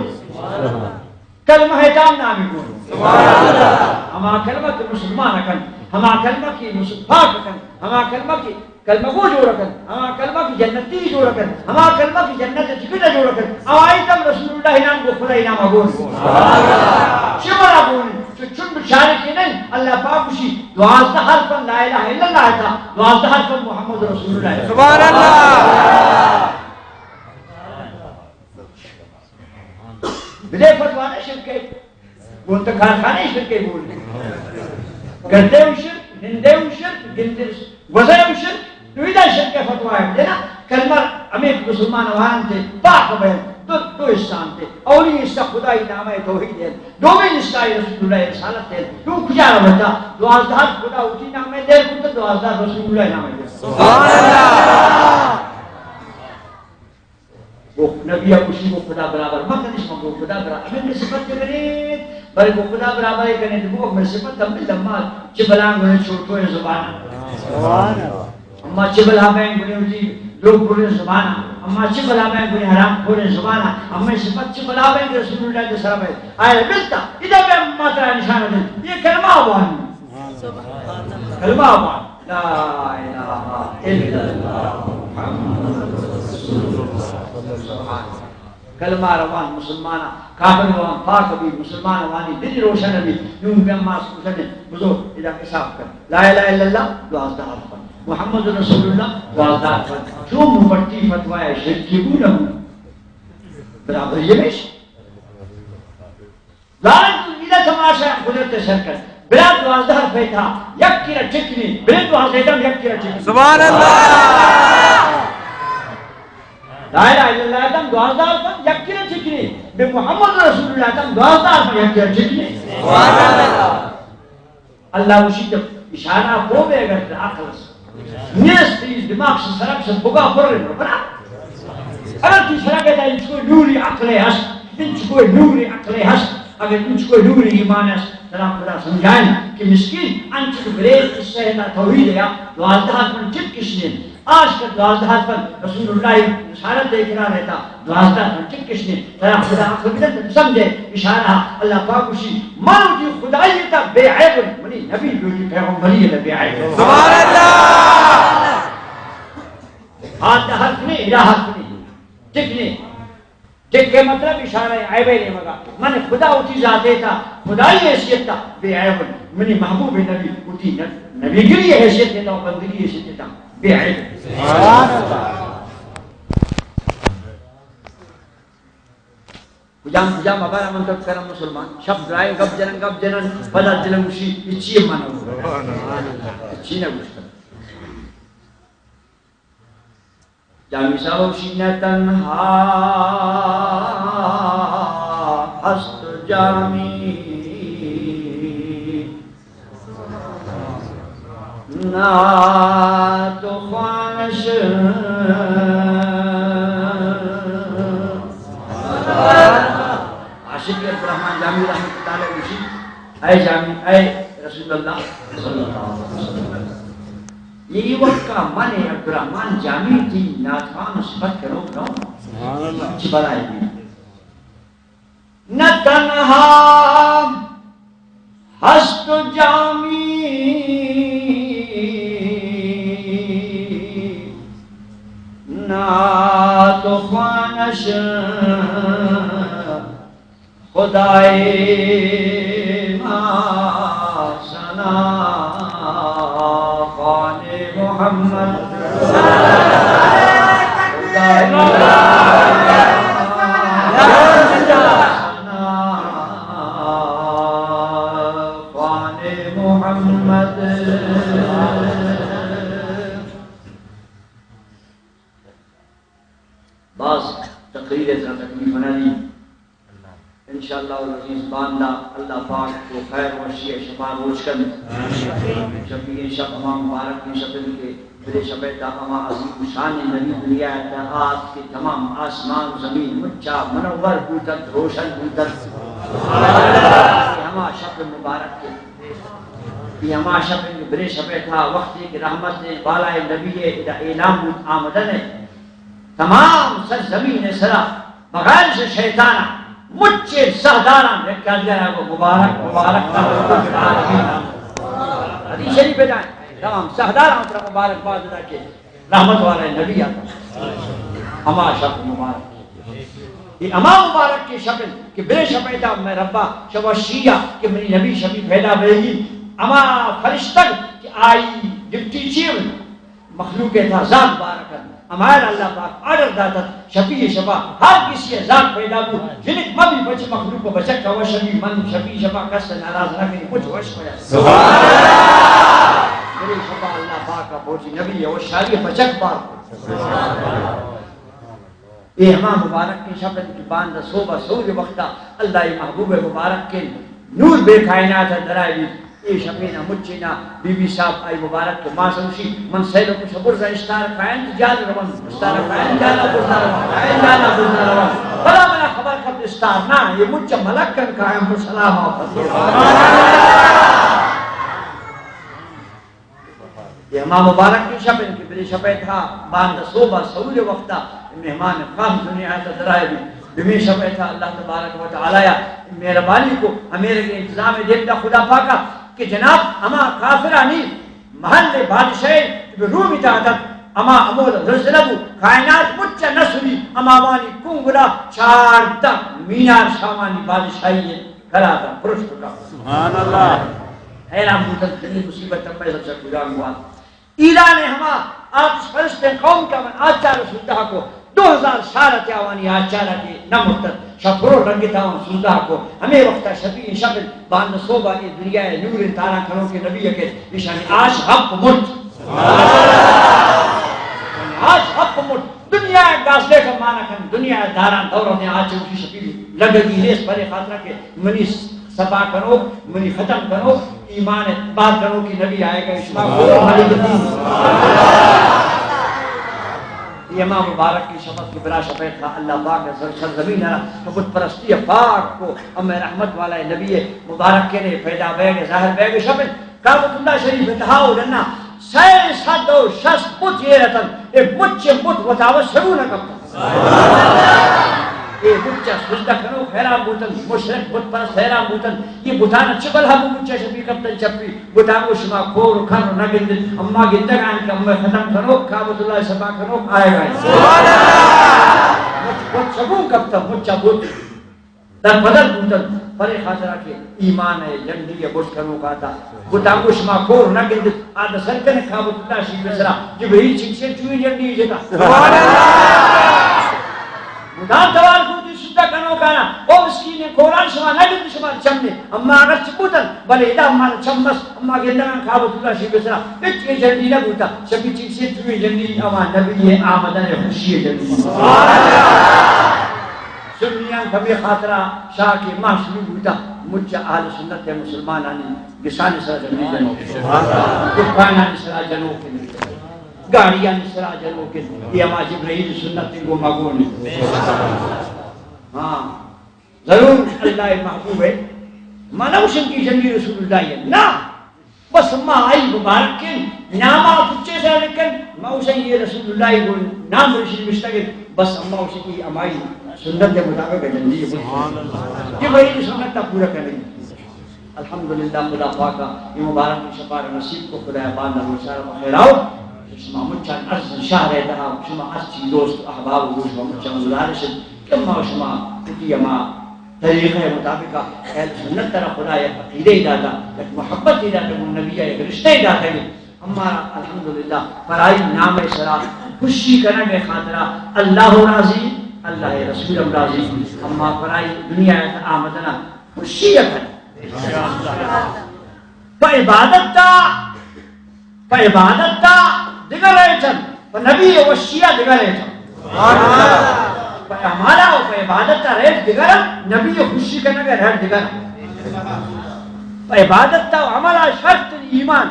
کلمہ ءِ تام نام گون۔ سبحان اللہ۔ ہما کلمہ کہ مسلمان کن، ہما کلمہ کہ مسلم پاک کن، ہما کلمہ کہ کلمہ گو جوڑ کن، ہما کلمہ کہ جنتی جوڑ کن، ہما کلمہ کہ جنت ٹکٹ جوڑ کن، ہمائی تام رسول اللہ نام گو، خدای نام گون۔ سبحان اللہ۔ چہ برا گون، چو چون بچارے کہ نہیں، اللہ پاک گوشی، دوازدہ حرف لا الہ الا اللہ تا، دوازدہ حرف محمد رسول اللہ۔ سبحان اللہ۔ بدے فتوا نہ شرک ہے۔ گون تو کارخانے شرک ہے بول۔ گردے ہم شرک، نندے ہم شرک، گندے گوزے ہم شرک، تو ادا شرک ہے فتوا ہے۔ دینا کلمہ ہمیں مسلمان وان تے پاک بین، دو، دو حصہ تے۔ اولی حصہ خدای نام ہے توحید ہے۔ دومی حصہ رسول اللہ رسالت ہے۔ تو کجا رہتا؟ دوازدہ خدا اسی نام ہے دیر کن تو دوازدہ رسول اللہ نام ہے۔ سبحان اللہ۔ گو نبی ءَ گوشی، گو خدا برابر مکنش، من گو خدا برابر۔ ہمیں صفت کہ بنے، بلے گو خدا برابر ہے کنے، گو ہمیں صفت ہم لما چہ بلاں گنے چھوٹو ہے زبان۔ سبحان اللہ۔ اما چہ بلا بین گنے وتی لوگ گنے زبان۔ اما چہ بلا بین گنے حرام گنے زبان۔ ہمیں صفت چہ بلا بین رسول اللہ کے سر میں آئے ملتا۔ ادا میں ماترا نشان دے۔ یہ کلمہ وان۔ سبحان اللہ۔ کلمہ وان۔ لا الہ الا اللہ محمد رسول اللہ۔ کلمہ روان مسلمان، کافر روان پاک بھی مسلمان، وانی دل روشن بھی۔ نون پہ ماس کشن بزو ادا حساب کن۔ لا الہ الا اللہ دوازدہ حرف۔ محمد رسول اللہ دوازدہ حرف۔ چون مبتی فتوی شرکی بو نہ بو؟ برابر یہ میش۔ زاناں تو ادا تماشا قدرت شرکت۔ بلا دوازدہ حرف تھا، یک کرا ٹک نہیں، بلا دوازدہ تم یک کرا ٹک نہیں۔ سبحان اللہ۔ لا الہ الا اللہ تم دوازدہ حرف یک کرا ٹک نہیں، بے محمد رسول اللہ تم دوازدہ حرف یک کرا ٹک نہیں۔ سبحان اللہ۔ اللہ گوشی تو اشارہ کو بے اگر عقل سے نیست، دماغ سے سرک سے بگا پر رہے بنا۔ اگر تو سرک ہے تو انچ کو نوری عقل ہے ہست، انچ کو نوری عقل ہے ہست، اگر انچ کو نوری ایمان ہے ہست، ترا خدا سمجھائیں کہ مسکین انچو گریز قصہ ہے تا توحید ہے، دوازدہ ہزار من چپ کشنے۔ آج کل دوازدہ ہزار من رسول اللہ رسالت دے کرا رہتا، دوازدہ ہزار من چپ کشنے۔ ترا خدا عقل بدن تم سمجھے، اشارہ اللہ پاک اسی، من وتی خدائی تا بے عیب، منی نبی وتی پیغمبری تا بے عیب۔ سبحان اللہ۔ ہاتھ حرف نہیں، الہ حرف نہیں، ٹک نہیں۔ ٹک کے مطلب اشارہ عیب ہے نہیں مگا۔ من خدا وتی ذات ہے تا، خدائی حیثیت تا بے عیب۔ منی محبوب نبی وتی نب-، نبی گری حیثیت ہے تا، بندگی حیثیت ہے تا بے عیب۔ سبحان اللہ۔ کجام، کجام ابارا من تو کرم مسلمان۔ شپ درائے گپ جنن، گپ جنن، پدا دلم گوشی، اچی من۔ اچی نہ گوشتن۔ جامی صاحب گوشی، نہ تنہا ہست جامی، نہ تو خوانش۔ عاشق عبدالرحمن جامی رحمۃ اللہ علیہ گوشی، اے جامی، اے رسول اللہ صلی اللہ علیہ وسلم، یہ وقت کا من عبدالرحمن جامی تئی ناتوان و صفت کنوک نہ ہوں۔ سبحان اللہ۔ چی بلائے بھی۔ نہ تنہا ہست جامی، نہ تو خوانش خدائے ما ثنا خوان محمد۔ خدائے ما ثنا خوان محمد۔ باز تقریر ء ترا تکلیف نہ دی۔ انشاءاللہ العزیز باندا اللہ پاک تو خیر وشی ء شپا روچ کنت۔ شپی شپ ہما مبارکیں شپ انت کہ برے شپ ء تہا ہما عظیم شان نبی دنیا ء تہا آت کہ تمام آسمان و زمین مچا منور بوتنت، روشن بوتنت۔ ہما شپ مبارک کہ اے ہما شپ انت کہ برے شپ ء تہا وقتے کہ رحمت بالائے نبی ء ادا اعلان بوت آمدن ء تمام سرزمین ء سرا بغیر ش-، شیطان ء مچیں ساہداراں یک آدگہ ء گو مبارک، مبارک۔ حدیث شریف ء دائیں، تمام ساہداراں ترا مبارک باد دا کہ رحمت والے نبی آتا۔ ہما شپ مبارک۔ یہ ہما مبارک کے شپ انت کہ برے شپ ایتا میں ربا شوا شیا کہ منی نبی شپی پیدا بیگی۔ ہما فرشتگ کہ آئی ڈپٹی چیئرمین مخلوق ء تہا ذات بارک انت۔ ہمایا اللہ پاک آرڈر داتت، شپی شپا ہر کسی ء ذات پیدا بو، جنک مبی بچ مخلوق ء بچک ء وش بی، من شپی شپا کس ء ناراض نہ کنی، کچھ وش پیا۔ سبحان اللہ۔ برے شپا اللہ پاک ء پوچی نبی ء وشاری ء بچک بار کو۔ اے ہما مبارک کے شپ انت کہ باندا صوبہ سور وقتا اللہ ء محبوب مبارک کے نور بے کائنات ء درائے بی۔ اے شپینا مچینا بی بی صاحب آئی مبارک کہ ماس گوشی، من سیل کش برزا اشتار کائن جان روان، اشتار کائن جانا برزا روان، کائن جانا برزا روان۔ بلا منا خبر کت اشتار نا، یہ مچ ملک کن کائن پر سلام آفت۔ یہ ہما مبارک کی شپ انت کہ برے شپ ء تھا باندا صوبہ سہور وقتا مہمان خاص دنیا ء تھا درائے بی۔ دومی شپ ء تھا اللہ تبارک و تعالی ء مہربانی کو، ہمے رنگ انتظام دیتا خدا پاکا کہ جناب ہما کافرانی محل بادشاہ رومی تحت ہما امول زلزلہ بو، کائنات مچ نسلی، ہما وانی کنگلا چاردہ مینار شامانی بادشاہی کلا تا پرشت کا۔ سبحان اللہ۔ حیران بوتن کہ اے مصیبت پیدا چا کجا ہوا۔ ایران ء ہما آتش پرستیں قوم کہ من آچار سوزدہ کو، دو ہزار سال ات آوانی آچار ات نہ مرتت، شپرو رنگت آوان سوزدہ کو، ہمے وقتا شپی شپ باندا صوبہ اے دنیا ء نور تارا کنوکیں نبی ء کہ ایشانی آش ہپ مرت۔ آش ہپ مرت۔ دنیا ء گاسے کا مانا کن، دنیا ء داران دور نے آچ اسی شپی لگگی نیست، برے خاطر کہ منی صفا کنوک، منی ختم کنوک، ایمان بار کنوک کہ نبی آئے گا، اشما کو مالک دین۔ یہ ماہ مبارک کی شپت کی برا شپت تھا، اللہ پاک نے سر سرزمین را تو بت پرستی پاک کو، ہمیں رحمت والا نبی مبارک کے نے پیدا بیگ ظاہر بیگ شپت۔ کعبۃ اللہ شریف ءِ تہا و ڈنا سئے سد و شست بت ایر اتنت، اے مچ بت وتاوت سرو نہ کپتنت۔ اے مچ ءَ سجدہ کنوک حیران بوتنت، مشرک بت پرست حیران بوتنت، اے بتان چہ بلہ بو مچ ءَ شپی کپتنت چپی۔ بتان گو شما کور و کر نہ گندت، اما گندگ ءَ انت کہ اما ختم کنوک، کعبۃ اللہ صفا کنوک آیگ ءَ انت۔ مچ بت سرو کپتنت، مچ ءَ بت در بدل بوتنت، پرے خاطرا کہ ایمان ءِ جنڈی ءَ بشت کنوک آتا۔ بتان گو شما کور نہ گندت، آ دسر کن کعبۃ اللہ شریف ءِ سرا، جبریل چنکسیں چوئیں جنڈی جتا۔ مدام توار کو دی سجدہ کنوکانا، او مسکین کوران شما نہ گندت شما چم نے، اما اگر چہ بوتن، بلے ادا اما چم مس، اما گندگان کعبۃ اللہ شریف ءِ سرا، ہچ اے جنڈی نہ بوتا، شبی چنکسیں چوئیں جنڈی اما نبی آمدن خوشی جنڈی۔ سنیان پمے خاطرا شاہ کے ماہ شروع بوتا، مچ اہل سنت ءِ مسلمانانی گسانی سرا جنڈی جنوک، دکانانی سرا جنوک، گاڑیانی سرا جنوک، یہ ہما جبرائیل سنت گو مگون۔ ہاں، ضرور اللہ محبوب ہے، ما نہ گوشن کہ جنڈی رسول اللہ ہے، نہ۔ بس ما آئی مبارک کن، ناما پچے سرا لکھن، ما اسے یہ رسول اللہ کو نام رشید مشتگن، بس اما اسے کی امائی سنت کے مطابق جنڈی ہے۔ یہ وہی سنت تا پورا کریں۔ الحمدللہ، خدا پاکا یہ مبارک شپار نصیب کو، خدا پاک نہ روشار بخیر آؤ۔ شما مچان عرض شہر ہے تہا، شما ہر چی دوست احباب و شما مچان گزارش کہ ما شما کتی اما طریقہ مطابق اہل سنت ترا خدا یک عقیدہ ای داتا، یک محبت ای داتا، گوں نبی یک رشتہ ای داتا۔ اما الحمدللہ پرائی نام سرا خوشی کنگ ءِ خاطرا اللہ راضی، اللہ رسول ہم راضی۔ اما پرائی دنیا ءَ آمدنا خوشی ءَ کن۔ پہ عبادت تا، پہ عبادت تا دگہ ریٹ انت، پہ نبی وشی ءَ دگہ ریٹ انت۔ پہ اعمالا و پہ عبادت تا ریٹ دگہ انت، نبی خوشی کنگ ءِ ریٹ دگہ انت۔ پہ عبادت تا و عملا شرط ایمان۔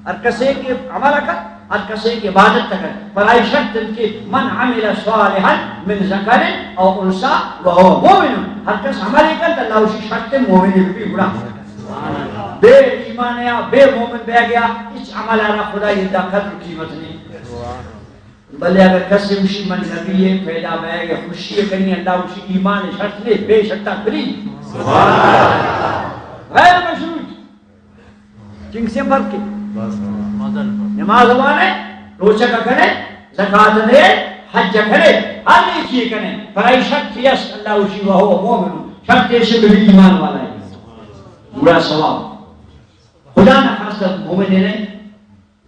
ہر کسے کہ عمل کن، ہر کسے کہ عبادت کن، پرائی شرط انت کہ من عمل صالحا من ذکر او انثی وهو مؤمن۔ ہر کس عمل کن تو اللہ وشی شرط مومن بھی گڑا۔ بے ایمان یا بے مومن بہ گیا، اس عمل را خدا یہ دا قدر قیمت نہیں۔ بلے اگر کس وشی من نبی ہے، پیدا بہ گیا، خوشی کنی، اللہ وشی ایمان شرط نہیں، بے شرطا فری۔ غیر مشروط۔ چنکسیں فرق ہے۔ نماز وانے، روچہ کا کنے، زکات دے، حج کنے، ہر نیکی کنے، پر ای شرط یس اللہ وشی وهو مؤمن، شرط ایش کہ ایمان والا ہے۔ برا ثواب۔ خدا نہ خواستہ مومن نہیں،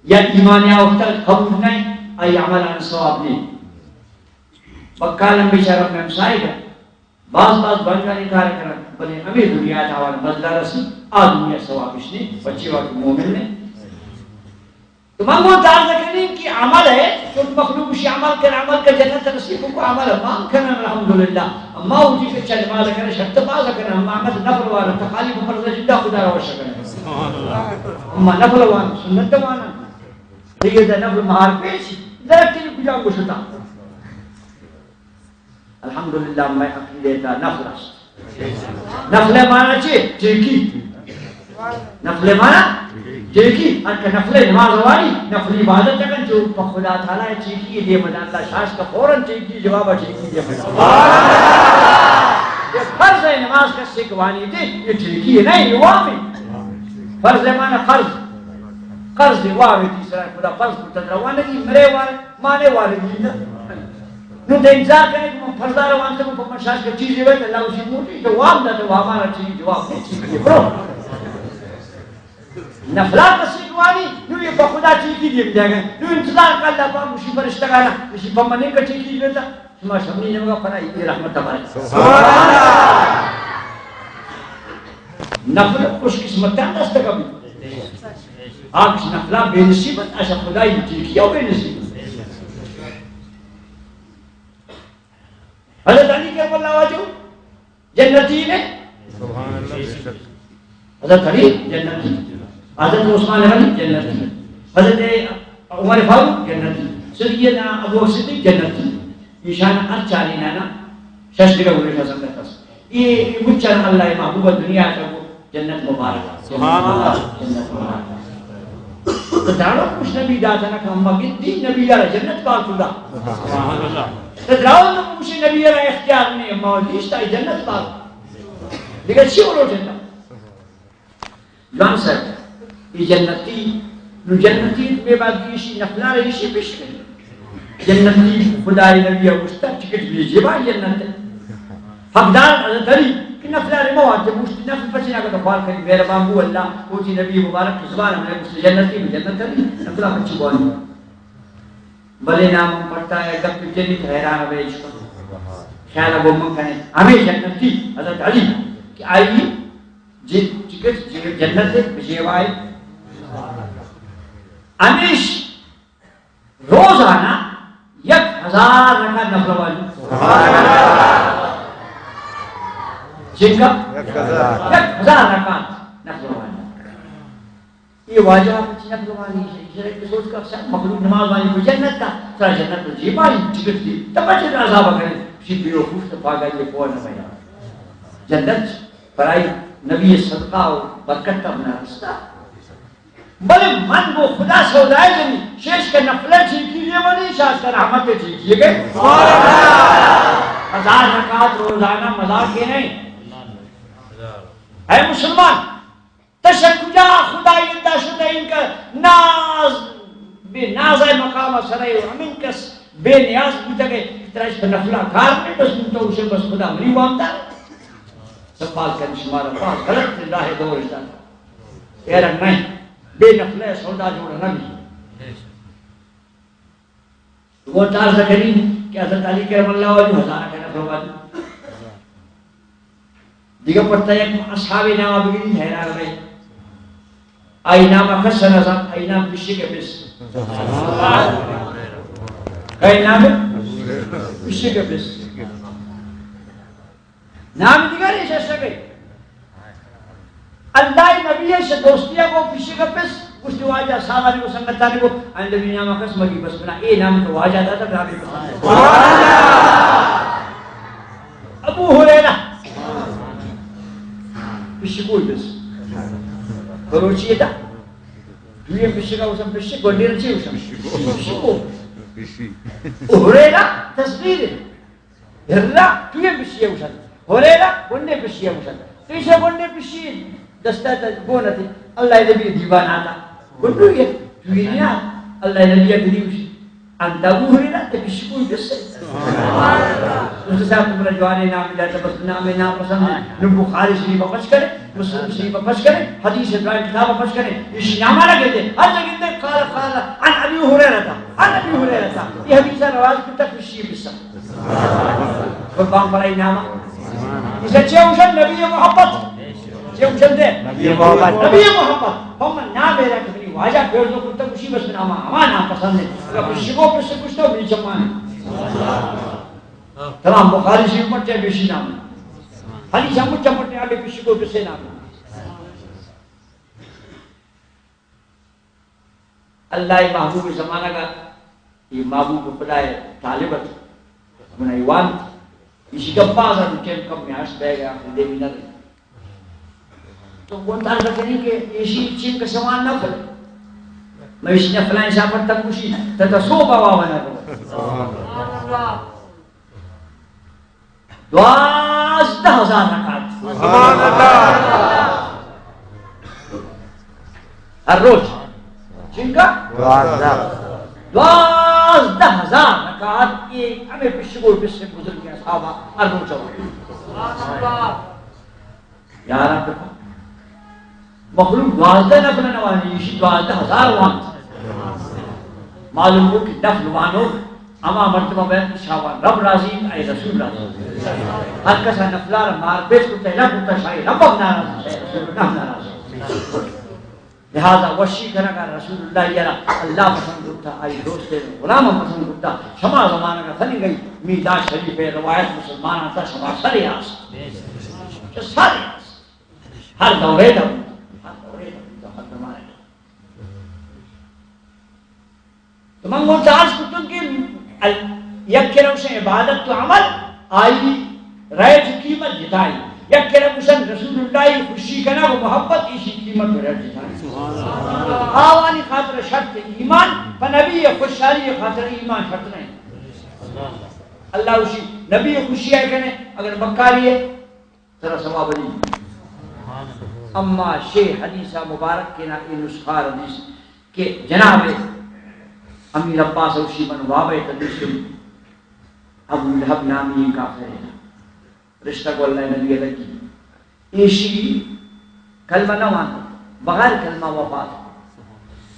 یا ایمان یا وقت قبول نہیں، ای عملان ثواب نہیں۔ بکالم بیچارہ میں ہمسائے گا۔ باز باز بنجاہیں کار کنن، بلے ہمے دنیا ءَ آوان بدلہ رسی، آ دنیا ثواب اش نے، بچے واقعی مومن نے۔ تو من گوں دار نکنیں کہ عمل ہے، چون مخلوق شی عمل کر، عمل کر جنت نصیب کو عمل ہے، مان کنن الحمدللہ۔ اما وجی کہ چل مال کر، شرط باز کر، اما انگت نفل وار، تخالی بمرز جدا خدا را وش کر۔ اما نفل وان، سنت وان، دیگه دا نفل مہار پیش، درکتی کجا گشتا۔ الحمدللہ، مئے عقیدہ تا نفل است۔ نفل معنی چے؟ ٹیکی۔ نفل معنی ٹیکی۔ ہر کہ نفل نماز وانی، نفل عبادت کن، جو پہ خدا تعالی ٹیکی دے مدان، اللہ شاش کا فوراً ٹیکی جواب ٹیکی دے مدان۔ یہ فرض ہے نماز کا سکھ وانی دے، یہ ٹیکی ہے نہیں، یہ وام ہے۔ فرض ہے معنی فرض۔ قرض ہے، وام ہے، تیسرا خدا فرض کو تدروانگی مرے وار۔ مانے وارگی نہ۔ نوں تے انتظار کنے کہ من فرضا روان تے، من شاش کہ چیزے وے، اللہ اسی موٹی جواب دا، تو ہمارا چیز جواب نہیں چیز یہ برو۔ نفلا کسی جوانی، نوں یہ بخدا چیز کی دیم دے گئے۔ نوں انتظار کر اللہ پاک اسی فرشتہ گانا، اسی پمنے کا چیز کی دیتا۔ شما شمنی نمگا پنا یہ رحمت ہمارے۔ سبحان اللہ۔ نفل خوش قسمتان دست کبھی۔ آ کس نفلا بے نصیب انت، اشا خدائی ٹیکی او بے نصیب انت۔ حضرت علی کرم اللہ وجہہ جنتی نے۔ سبحان اللہ۔ حضرت علی جنتی، حضرت عثمان غنی جنتی، حضرت عمر فاروق جنتی، سیدنا ابو صدیق جنتی، ایشان ہر چارینانا شش دگہ گریشا سنگت است۔ اے، اے مچان اللہ محبوب دنیا تا گو جنت مبارک۔ سبحان اللہ۔ جنت مبارک۔ تو داڑو کچھ نبی داتا نہ کہ اما گندی نبی یارا جنت پاک خدا۔ سبحان اللہ۔ تو داڑو تو کچھ نبی یارا اختیار نہیں، اما دیشتا جنت پاک۔ دیگه چی بولو جنت؟ جوان سر، اے جنتی، نو جنتی بے بعد ایشی نفلار ایشی پیش کن۔ جنتی خدای نبی گوشتا ٹکٹ بھی جیبا جنت۔ حقدار حضرت علی کہ نفلار مواد گوشت نفل پچنا کو خوار کری مہربان بو اللہ، کوتی نبی مبارک زبان میں گوشت جنتی میں جنت علی، نفلا پچی بوانی۔ بلے نام پڑتا ہے گپ جنی تو حیران بے عشق۔ خیال گو من کنے ہمیں جنتی حضرت علی کہ آئی جی، ٹکٹ جی، جنت ء بجیوائے۔ ہمیش روزانہ یک ہزار رکعت نفل والی۔ جن کا؟ یک ہزار۔ یک ہزار رکعت نفل والی۔ یہ واجہ کچھ نفل والی ہے۔ یہ کہ سوچ کر سب مخلوق نماز والی کو جنت کا، سر جنت تو جی پائی، ٹکٹ دی۔ تب بچے عذاب کرے، شی بیوقوف تو پاگل، یہ کون ہے بھائی؟ جنت پرائی نبی صدقہ و برکت تا منا رستا۔ بلے من گو خدا سودائے جنی، شیش کے نفلہ چیکی لیے منی، شاش کے رحمت چیکی گئے۔ ہزار رکعت روزانہ مزاق کے نہیں۔ اے مسلمان، تشک کجا خدای اندا شدہ انکہ ناز، بے نازہ مقام سرے و ہمین کس بے نیاز بوتگے، ترا اش پہ نفلہ کار نہیں، بس تو اسے بس خدا مری وامدار۔ سوال کن شمارا باز غلط راہ دور داتا۔ ایرا نہیں، بے نفلہ سودا جوڑا نہ بھی۔ وہ تار سا کریم کہ حضرت علی کرم اللہ وجہ ہزارہ کا نفل والی۔ دیگہ پڑتا یک اصحاب نام بگیری حیران رہے۔ آئی نام کس نہ زان، آئی نام پشی کے پس۔ آئی نام پشی کے پس۔ نام دیگر ایش ایسا گئی۔ اللہ نبی سے دوستی کو پشی کے پس۔ گوشتی واجہ صاحبانی کو سنگتانی کو، آئی نبی نام کس مگی بس بنا، اے نام تو واجہ داتا نامی پسند۔ ابو ہریرہ۔ پشکو بس۔ بلوچی دا۔ دوی پشکا وسم پشک، گونڈیر چی وسم؟ پشکو۔ ہریرہ تصغیر۔ ہرہ دوی پشی وسم۔ ہریرہ گونڈے پشی وسم۔ پیشہ گونڈے پشی دستا تا گون تے۔ اللہ نبی دیوان آتا۔ گونڈو یہ دوی نیا۔ اللہ نبی کریم انت ابو ہریرہ تے پشکوئی بس۔ اس کے ساتھ تمہارا جوانے نام داتا بس نام ناپسند ہے۔ نو بخاری شریف پچ کرے، مسلم شریف پچ کرے، حدیث ڈرائنگ کتاب پچ کرے، اسی نام آنا کہتے ہیں۔ ہر جگہ تے قال قال عن ابی ہریرہ تھا، عن ابی ہریرہ تھا۔ یہ حدیث روایت کتا پشی بس۔ قربان بھائی نام۔ اسے چے اوشن نبی محبت۔ چے اوشن دے؟ نبی محبت۔ نبی محبت۔ ہم نام میرا کہ منی واجہ پیرزو کتا کشی بس نام ہما نام پسند ہے۔ اگر پشکو پس کشتا منی چمانے۔ تمام بخاری شریف مٹے بیشی نام۔ حدیث ہم مٹے مٹے آگے پشکو پسے نام۔ اللہ ء محبوب زمانگ ء، یہ محبوب خدا ء طالب ات، من ایوان، اسی گپا زد کم کم میں ہشت بہ گیا، خدے بھی نہ رہی۔ تو وہ اندازہ کریں کہ ایشی چین کا سوال نہ پڑے۔ میں اسی نے فلان شاہ پر تک کشی، تتا سو بابا بنا پڑے۔ دوازدہ ہزار رکعت۔ سبحان اللہ۔ ہر روز۔ چنکا؟ دوازدہ۔ دوازدہ ہزار رکعت یہ ہمیں پشگو پس سے بزرگ اصحابہ ہر روز ہو۔ یارا پہ مخلوق دوازدہ نفل نوانی، ایشی دوازدہ ہزار وانت۔ معلوم ہو کہ نفل وانو ہما مردمہ بیت کہ شاوان رب راضی، اے رسول راضی۔ ہر کسا نفلار مار پیش کرتا، نہ کرتا، شاہی رب ہم ناراض، شاہی رسول ہم ناراض۔ لہذا وشی کنگا رسول اللہ یرا اللہ پسند کرتا، آئی دوست غلام پسند کرتا۔ شما زمانہ کا سنی گئی میلاد شریف روایت مسلمان آتا شما سر آس۔ سر آس۔ ہر دورے دا، ہر دورے دا، ہر زمانے دا۔ من گوں تاس کتن کہ ال-، یک کرا گوشن عبادت و عمل، آئی رائج قیمت جتائی، یک کرا گوشن رسول اللہ خوشی کنگ و محبت، ایشی قیمت و رائج جتائی۔ آوانی خاطر شرط ایمان، پہ نبی خوشحالی خاطر ایمان شرط نہیں۔ اللہ خوشی، نبی خوشی آئی کنے، اگر بکاری ہے، ترا ثواب علی۔ اما شے حدیث مبارک کے نا، اے نسخار حدیث کہ جناب امیر عباس اوشی من وابے تدیسم ابو لہب نامی کافر ہے۔ رشتہ گو اللہ نبی لگی۔ ایشی کلمہ نہ وانت، بغیر کلمہ وفات۔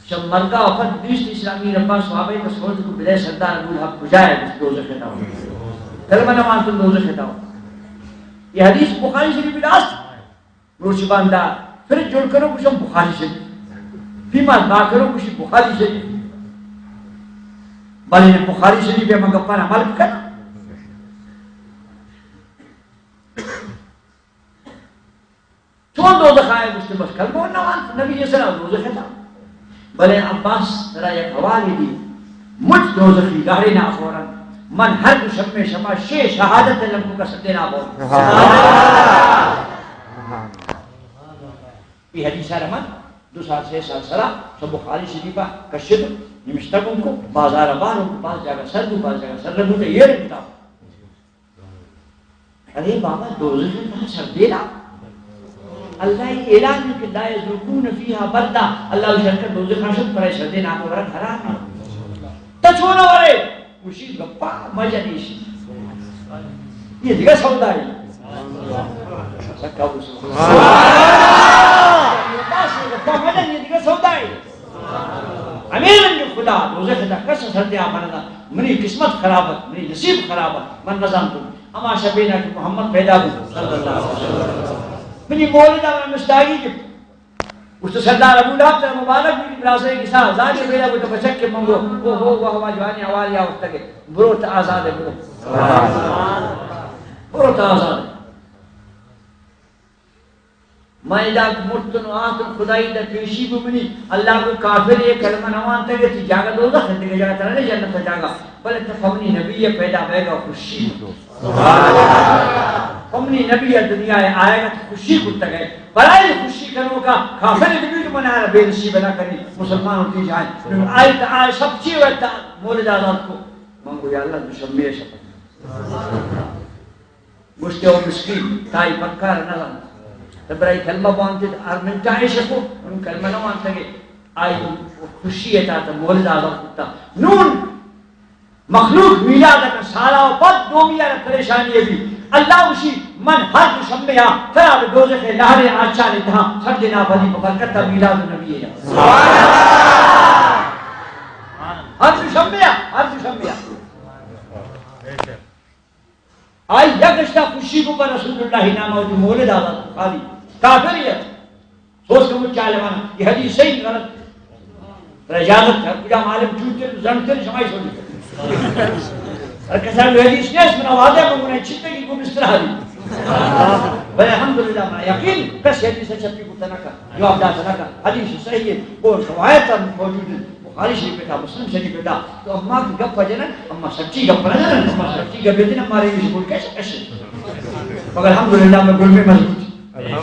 شب مرگا وفات بیست اسلامی ربا صحابہ تصور کو بلے سردار ابو لہب کجائے دوزخ تاو۔ کلمہ نہ وانت دوزخ تاو۔ یہ حدیث بخاری شریف راست۔ روچ باندا پھر جوڑ کرو کچھ بخاری شریف۔ پیما نہ کرو کچھ بخاری شریف۔ بلے بخاری شریف ہے مگر پر عمل کرنا۔ چون دوزخ آئے؟ گوشتے بس کلمہ نہ وانت، نبی یہ سرا دوزخ تھا۔ بلے عباس ترا یک حوالے دی، مجھ دوزخی گاڑے نہ فوراً، من ہر دو شمے شما شے شہادت لمکو کا سدے نہ فوراً۔ یہ حدیث ہے من دو سال سے سال سرا سب بخاری شریفہ کشت نمشتہ کو بازار بار کو باز جگہ سر دو باز جگہ سر دو یہ رکھتا۔ ارے بابا، دوزخ ءِ تہا سردینا۔ اللہ ءِ اعلان کہ لا یذوقون فیها بردا۔ اللہ ءِ شرکت دوزخ ءَ شد پر سردینا کو ورگ حرام ہے۔ تو چون ورے؟ خوشی گپا مجنیش۔ یہ دیگہ سودا ہے۔ سکا بوسو۔ گپا مجن، یہ دیگہ سودا ہے۔ ہمے رنگ خدا دوزخ ءِ تہا کس سردیا بندا۔ منی قسمت خراب ات، منی نصیب خراب ات، من نزانتوں۔ ہما شپینا کہ محمد پیدا بوت، صلی اللہ علیہ وسلم۔ منی مولد ءَ من مستاگی گپت۔ اس تو سردار ابو لہب ترا مبارک بی، براسے کسا زاگے پیدا بوت بچک کہ منگو، او ہو، واہ واہ، جوانی حوالی آ وقت کے، برو تا آزاد ہے، برو۔ برو تا آزاد ہے۔ ما ادا مرتن و آتن خدائی دا پیشی بمنی، اللہ کو کافر یہ کلمہ نوانتا کہ تی جاگہ دوزخ ہے، دیگہ جاگہ ترا نہیں جنت جاگہ، بلے تو پمنی نبی پیدا بیگا خوشی۔ پمنی نبی دنیا آئے گا تو خوشی کتا گئے، بلائی خوشی کنو کا کافر نبی تو منا بے نصیب نہ کنی، مسلمان ہوتی جائیں۔ آئی تا آئے سب چی وقت مولد آزاد کو، من کو یا اللہ دوشنبے شپت۔ گوشتے او مسکین، تائی پکار نہ زانت۔ تو برای کلمہ بوانتے تو ہر منٹا عشق کو، ان کلمہ نہ وانتا کہ آئی خوشی ہے تا تو مولد آزاد کتا۔ نون مخلوق میلاد کا سالا و پد دومی آرا پریشانی ہے بھی۔ اللہ اسی من ہر دوشنبے آ ترا بے دوزخ لہرے آچار تہا سر دینا بلی برکت میلاد نبی ہے۔ ہر دوشنبے آ، ہر دوشنبے آ۔ آئی یک اشتا خوشی کو پر رسول اللہ نام اور مولد آزاد خالی کافر ہے۔ سوچ کے مجھ عالمان یہ حدیث صحیح غلط۔ پر اجازت ہے، کجا عالم چوتے زنتے شمائی سوچ۔ اور کسا حدیث نہیں، اس میں واضح کو منا چھتے کی کو بستر حالی۔ بلے الحمدللہ، ما یقین کس حدیث چپی کو تنکا، جواب داتا نکا۔ حدیث صحیح ہے، اور روایت موجود ہے۔ بخاری شریف ءِ تہا، مسلم شریف ءِ تہا، تو اما کی گپ جنن، اما سچی گپ نہ جنن، اما سچی گپ جنن، ہمارے اس ملک ہے۔ مگر الحمدللہ میں گل میں مضبوط۔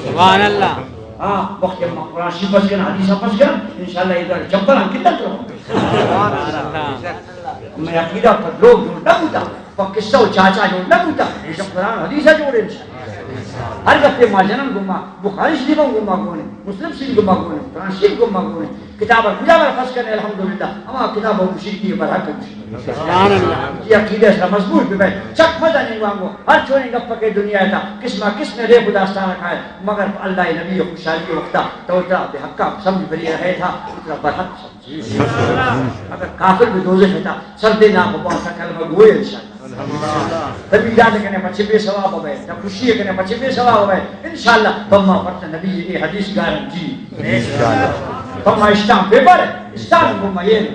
سبحان اللہ۔ ہاں، وقت اما قرآن شریف پس کرن، حدیث پس کرن، انشاءاللہ ادھر چپل ہم کتنا تو۔ سبحان اللہ۔ میں عقیدہ پر لوگ جوڑ نہ بوتا، پر قصہ و چاچا جوڑ نہ بوتا، یہ سب قرآن حدیث جوڑے انشاءاللہ۔ ہر گپے ما جنن گما، بخاری شریف ہم گما گونے، مسلم شریف گما گونے، قرآن شریف گما گونے، کتاب کجا بر پس کرنے الحمدللہ، ہما کتاب و مشرکی بر حق مشرکی۔ سبحان اللہ۔ یہ عقیدہ اس مضبوط بے، چک مزہ نہیں وانگو، ہر چونے گپ کے دنیا تا، قسمہ قسم ریپ داستان کھائے، مگر اللہ نبی خوشحالی وقتا، تو تا بے حقا سمجھ بری رہے تھا، اتنا بر حق سمجھ۔ اگر کافر بھی دوزخ تھا، سردے نام بوان کا کلمہ گوئے انشاءاللہ۔ تبی یاد کنے پچھے بے ثواب ہوئے، تب خوشی کنے پچھے بے ثواب ہوئے۔ انشاءاللہ، بما فرت نبی یہ حدیث گارنٹی۔ بما اشتام پیپر، اشتام کو مئے۔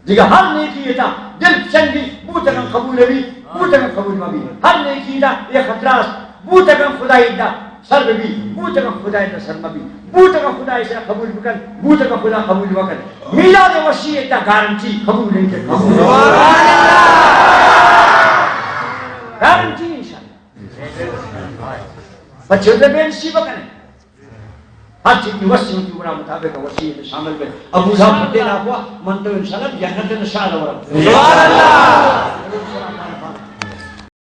دیگہ ہر نیکی تا دل چنگی، بوتگن قبول بھی، بوتگن قبول مبی۔ ہر نیکی تا یہ خطرہ است، بوتگن خدائی تا سر بہ بی، بوتگا خدا ءِ تہا سر مہ بی، بوتگا خدا ءَ ایشرا قبول بکن، بوتگا خدا قبول مکن۔ میلاد ءِ وشی ءِ تہا گارنٹی قبول انت کہ قبول۔ گارنٹی انشاءاللہ۔ بچے بے نصیب کنے۔ ہر چیز کی وشی ہوتی، گڑا مطابق وشی ءَ شامل بے۔ ابو لہب پتے لاکوا، من تو انشاءاللہ جنت ءَ شاہ دورا۔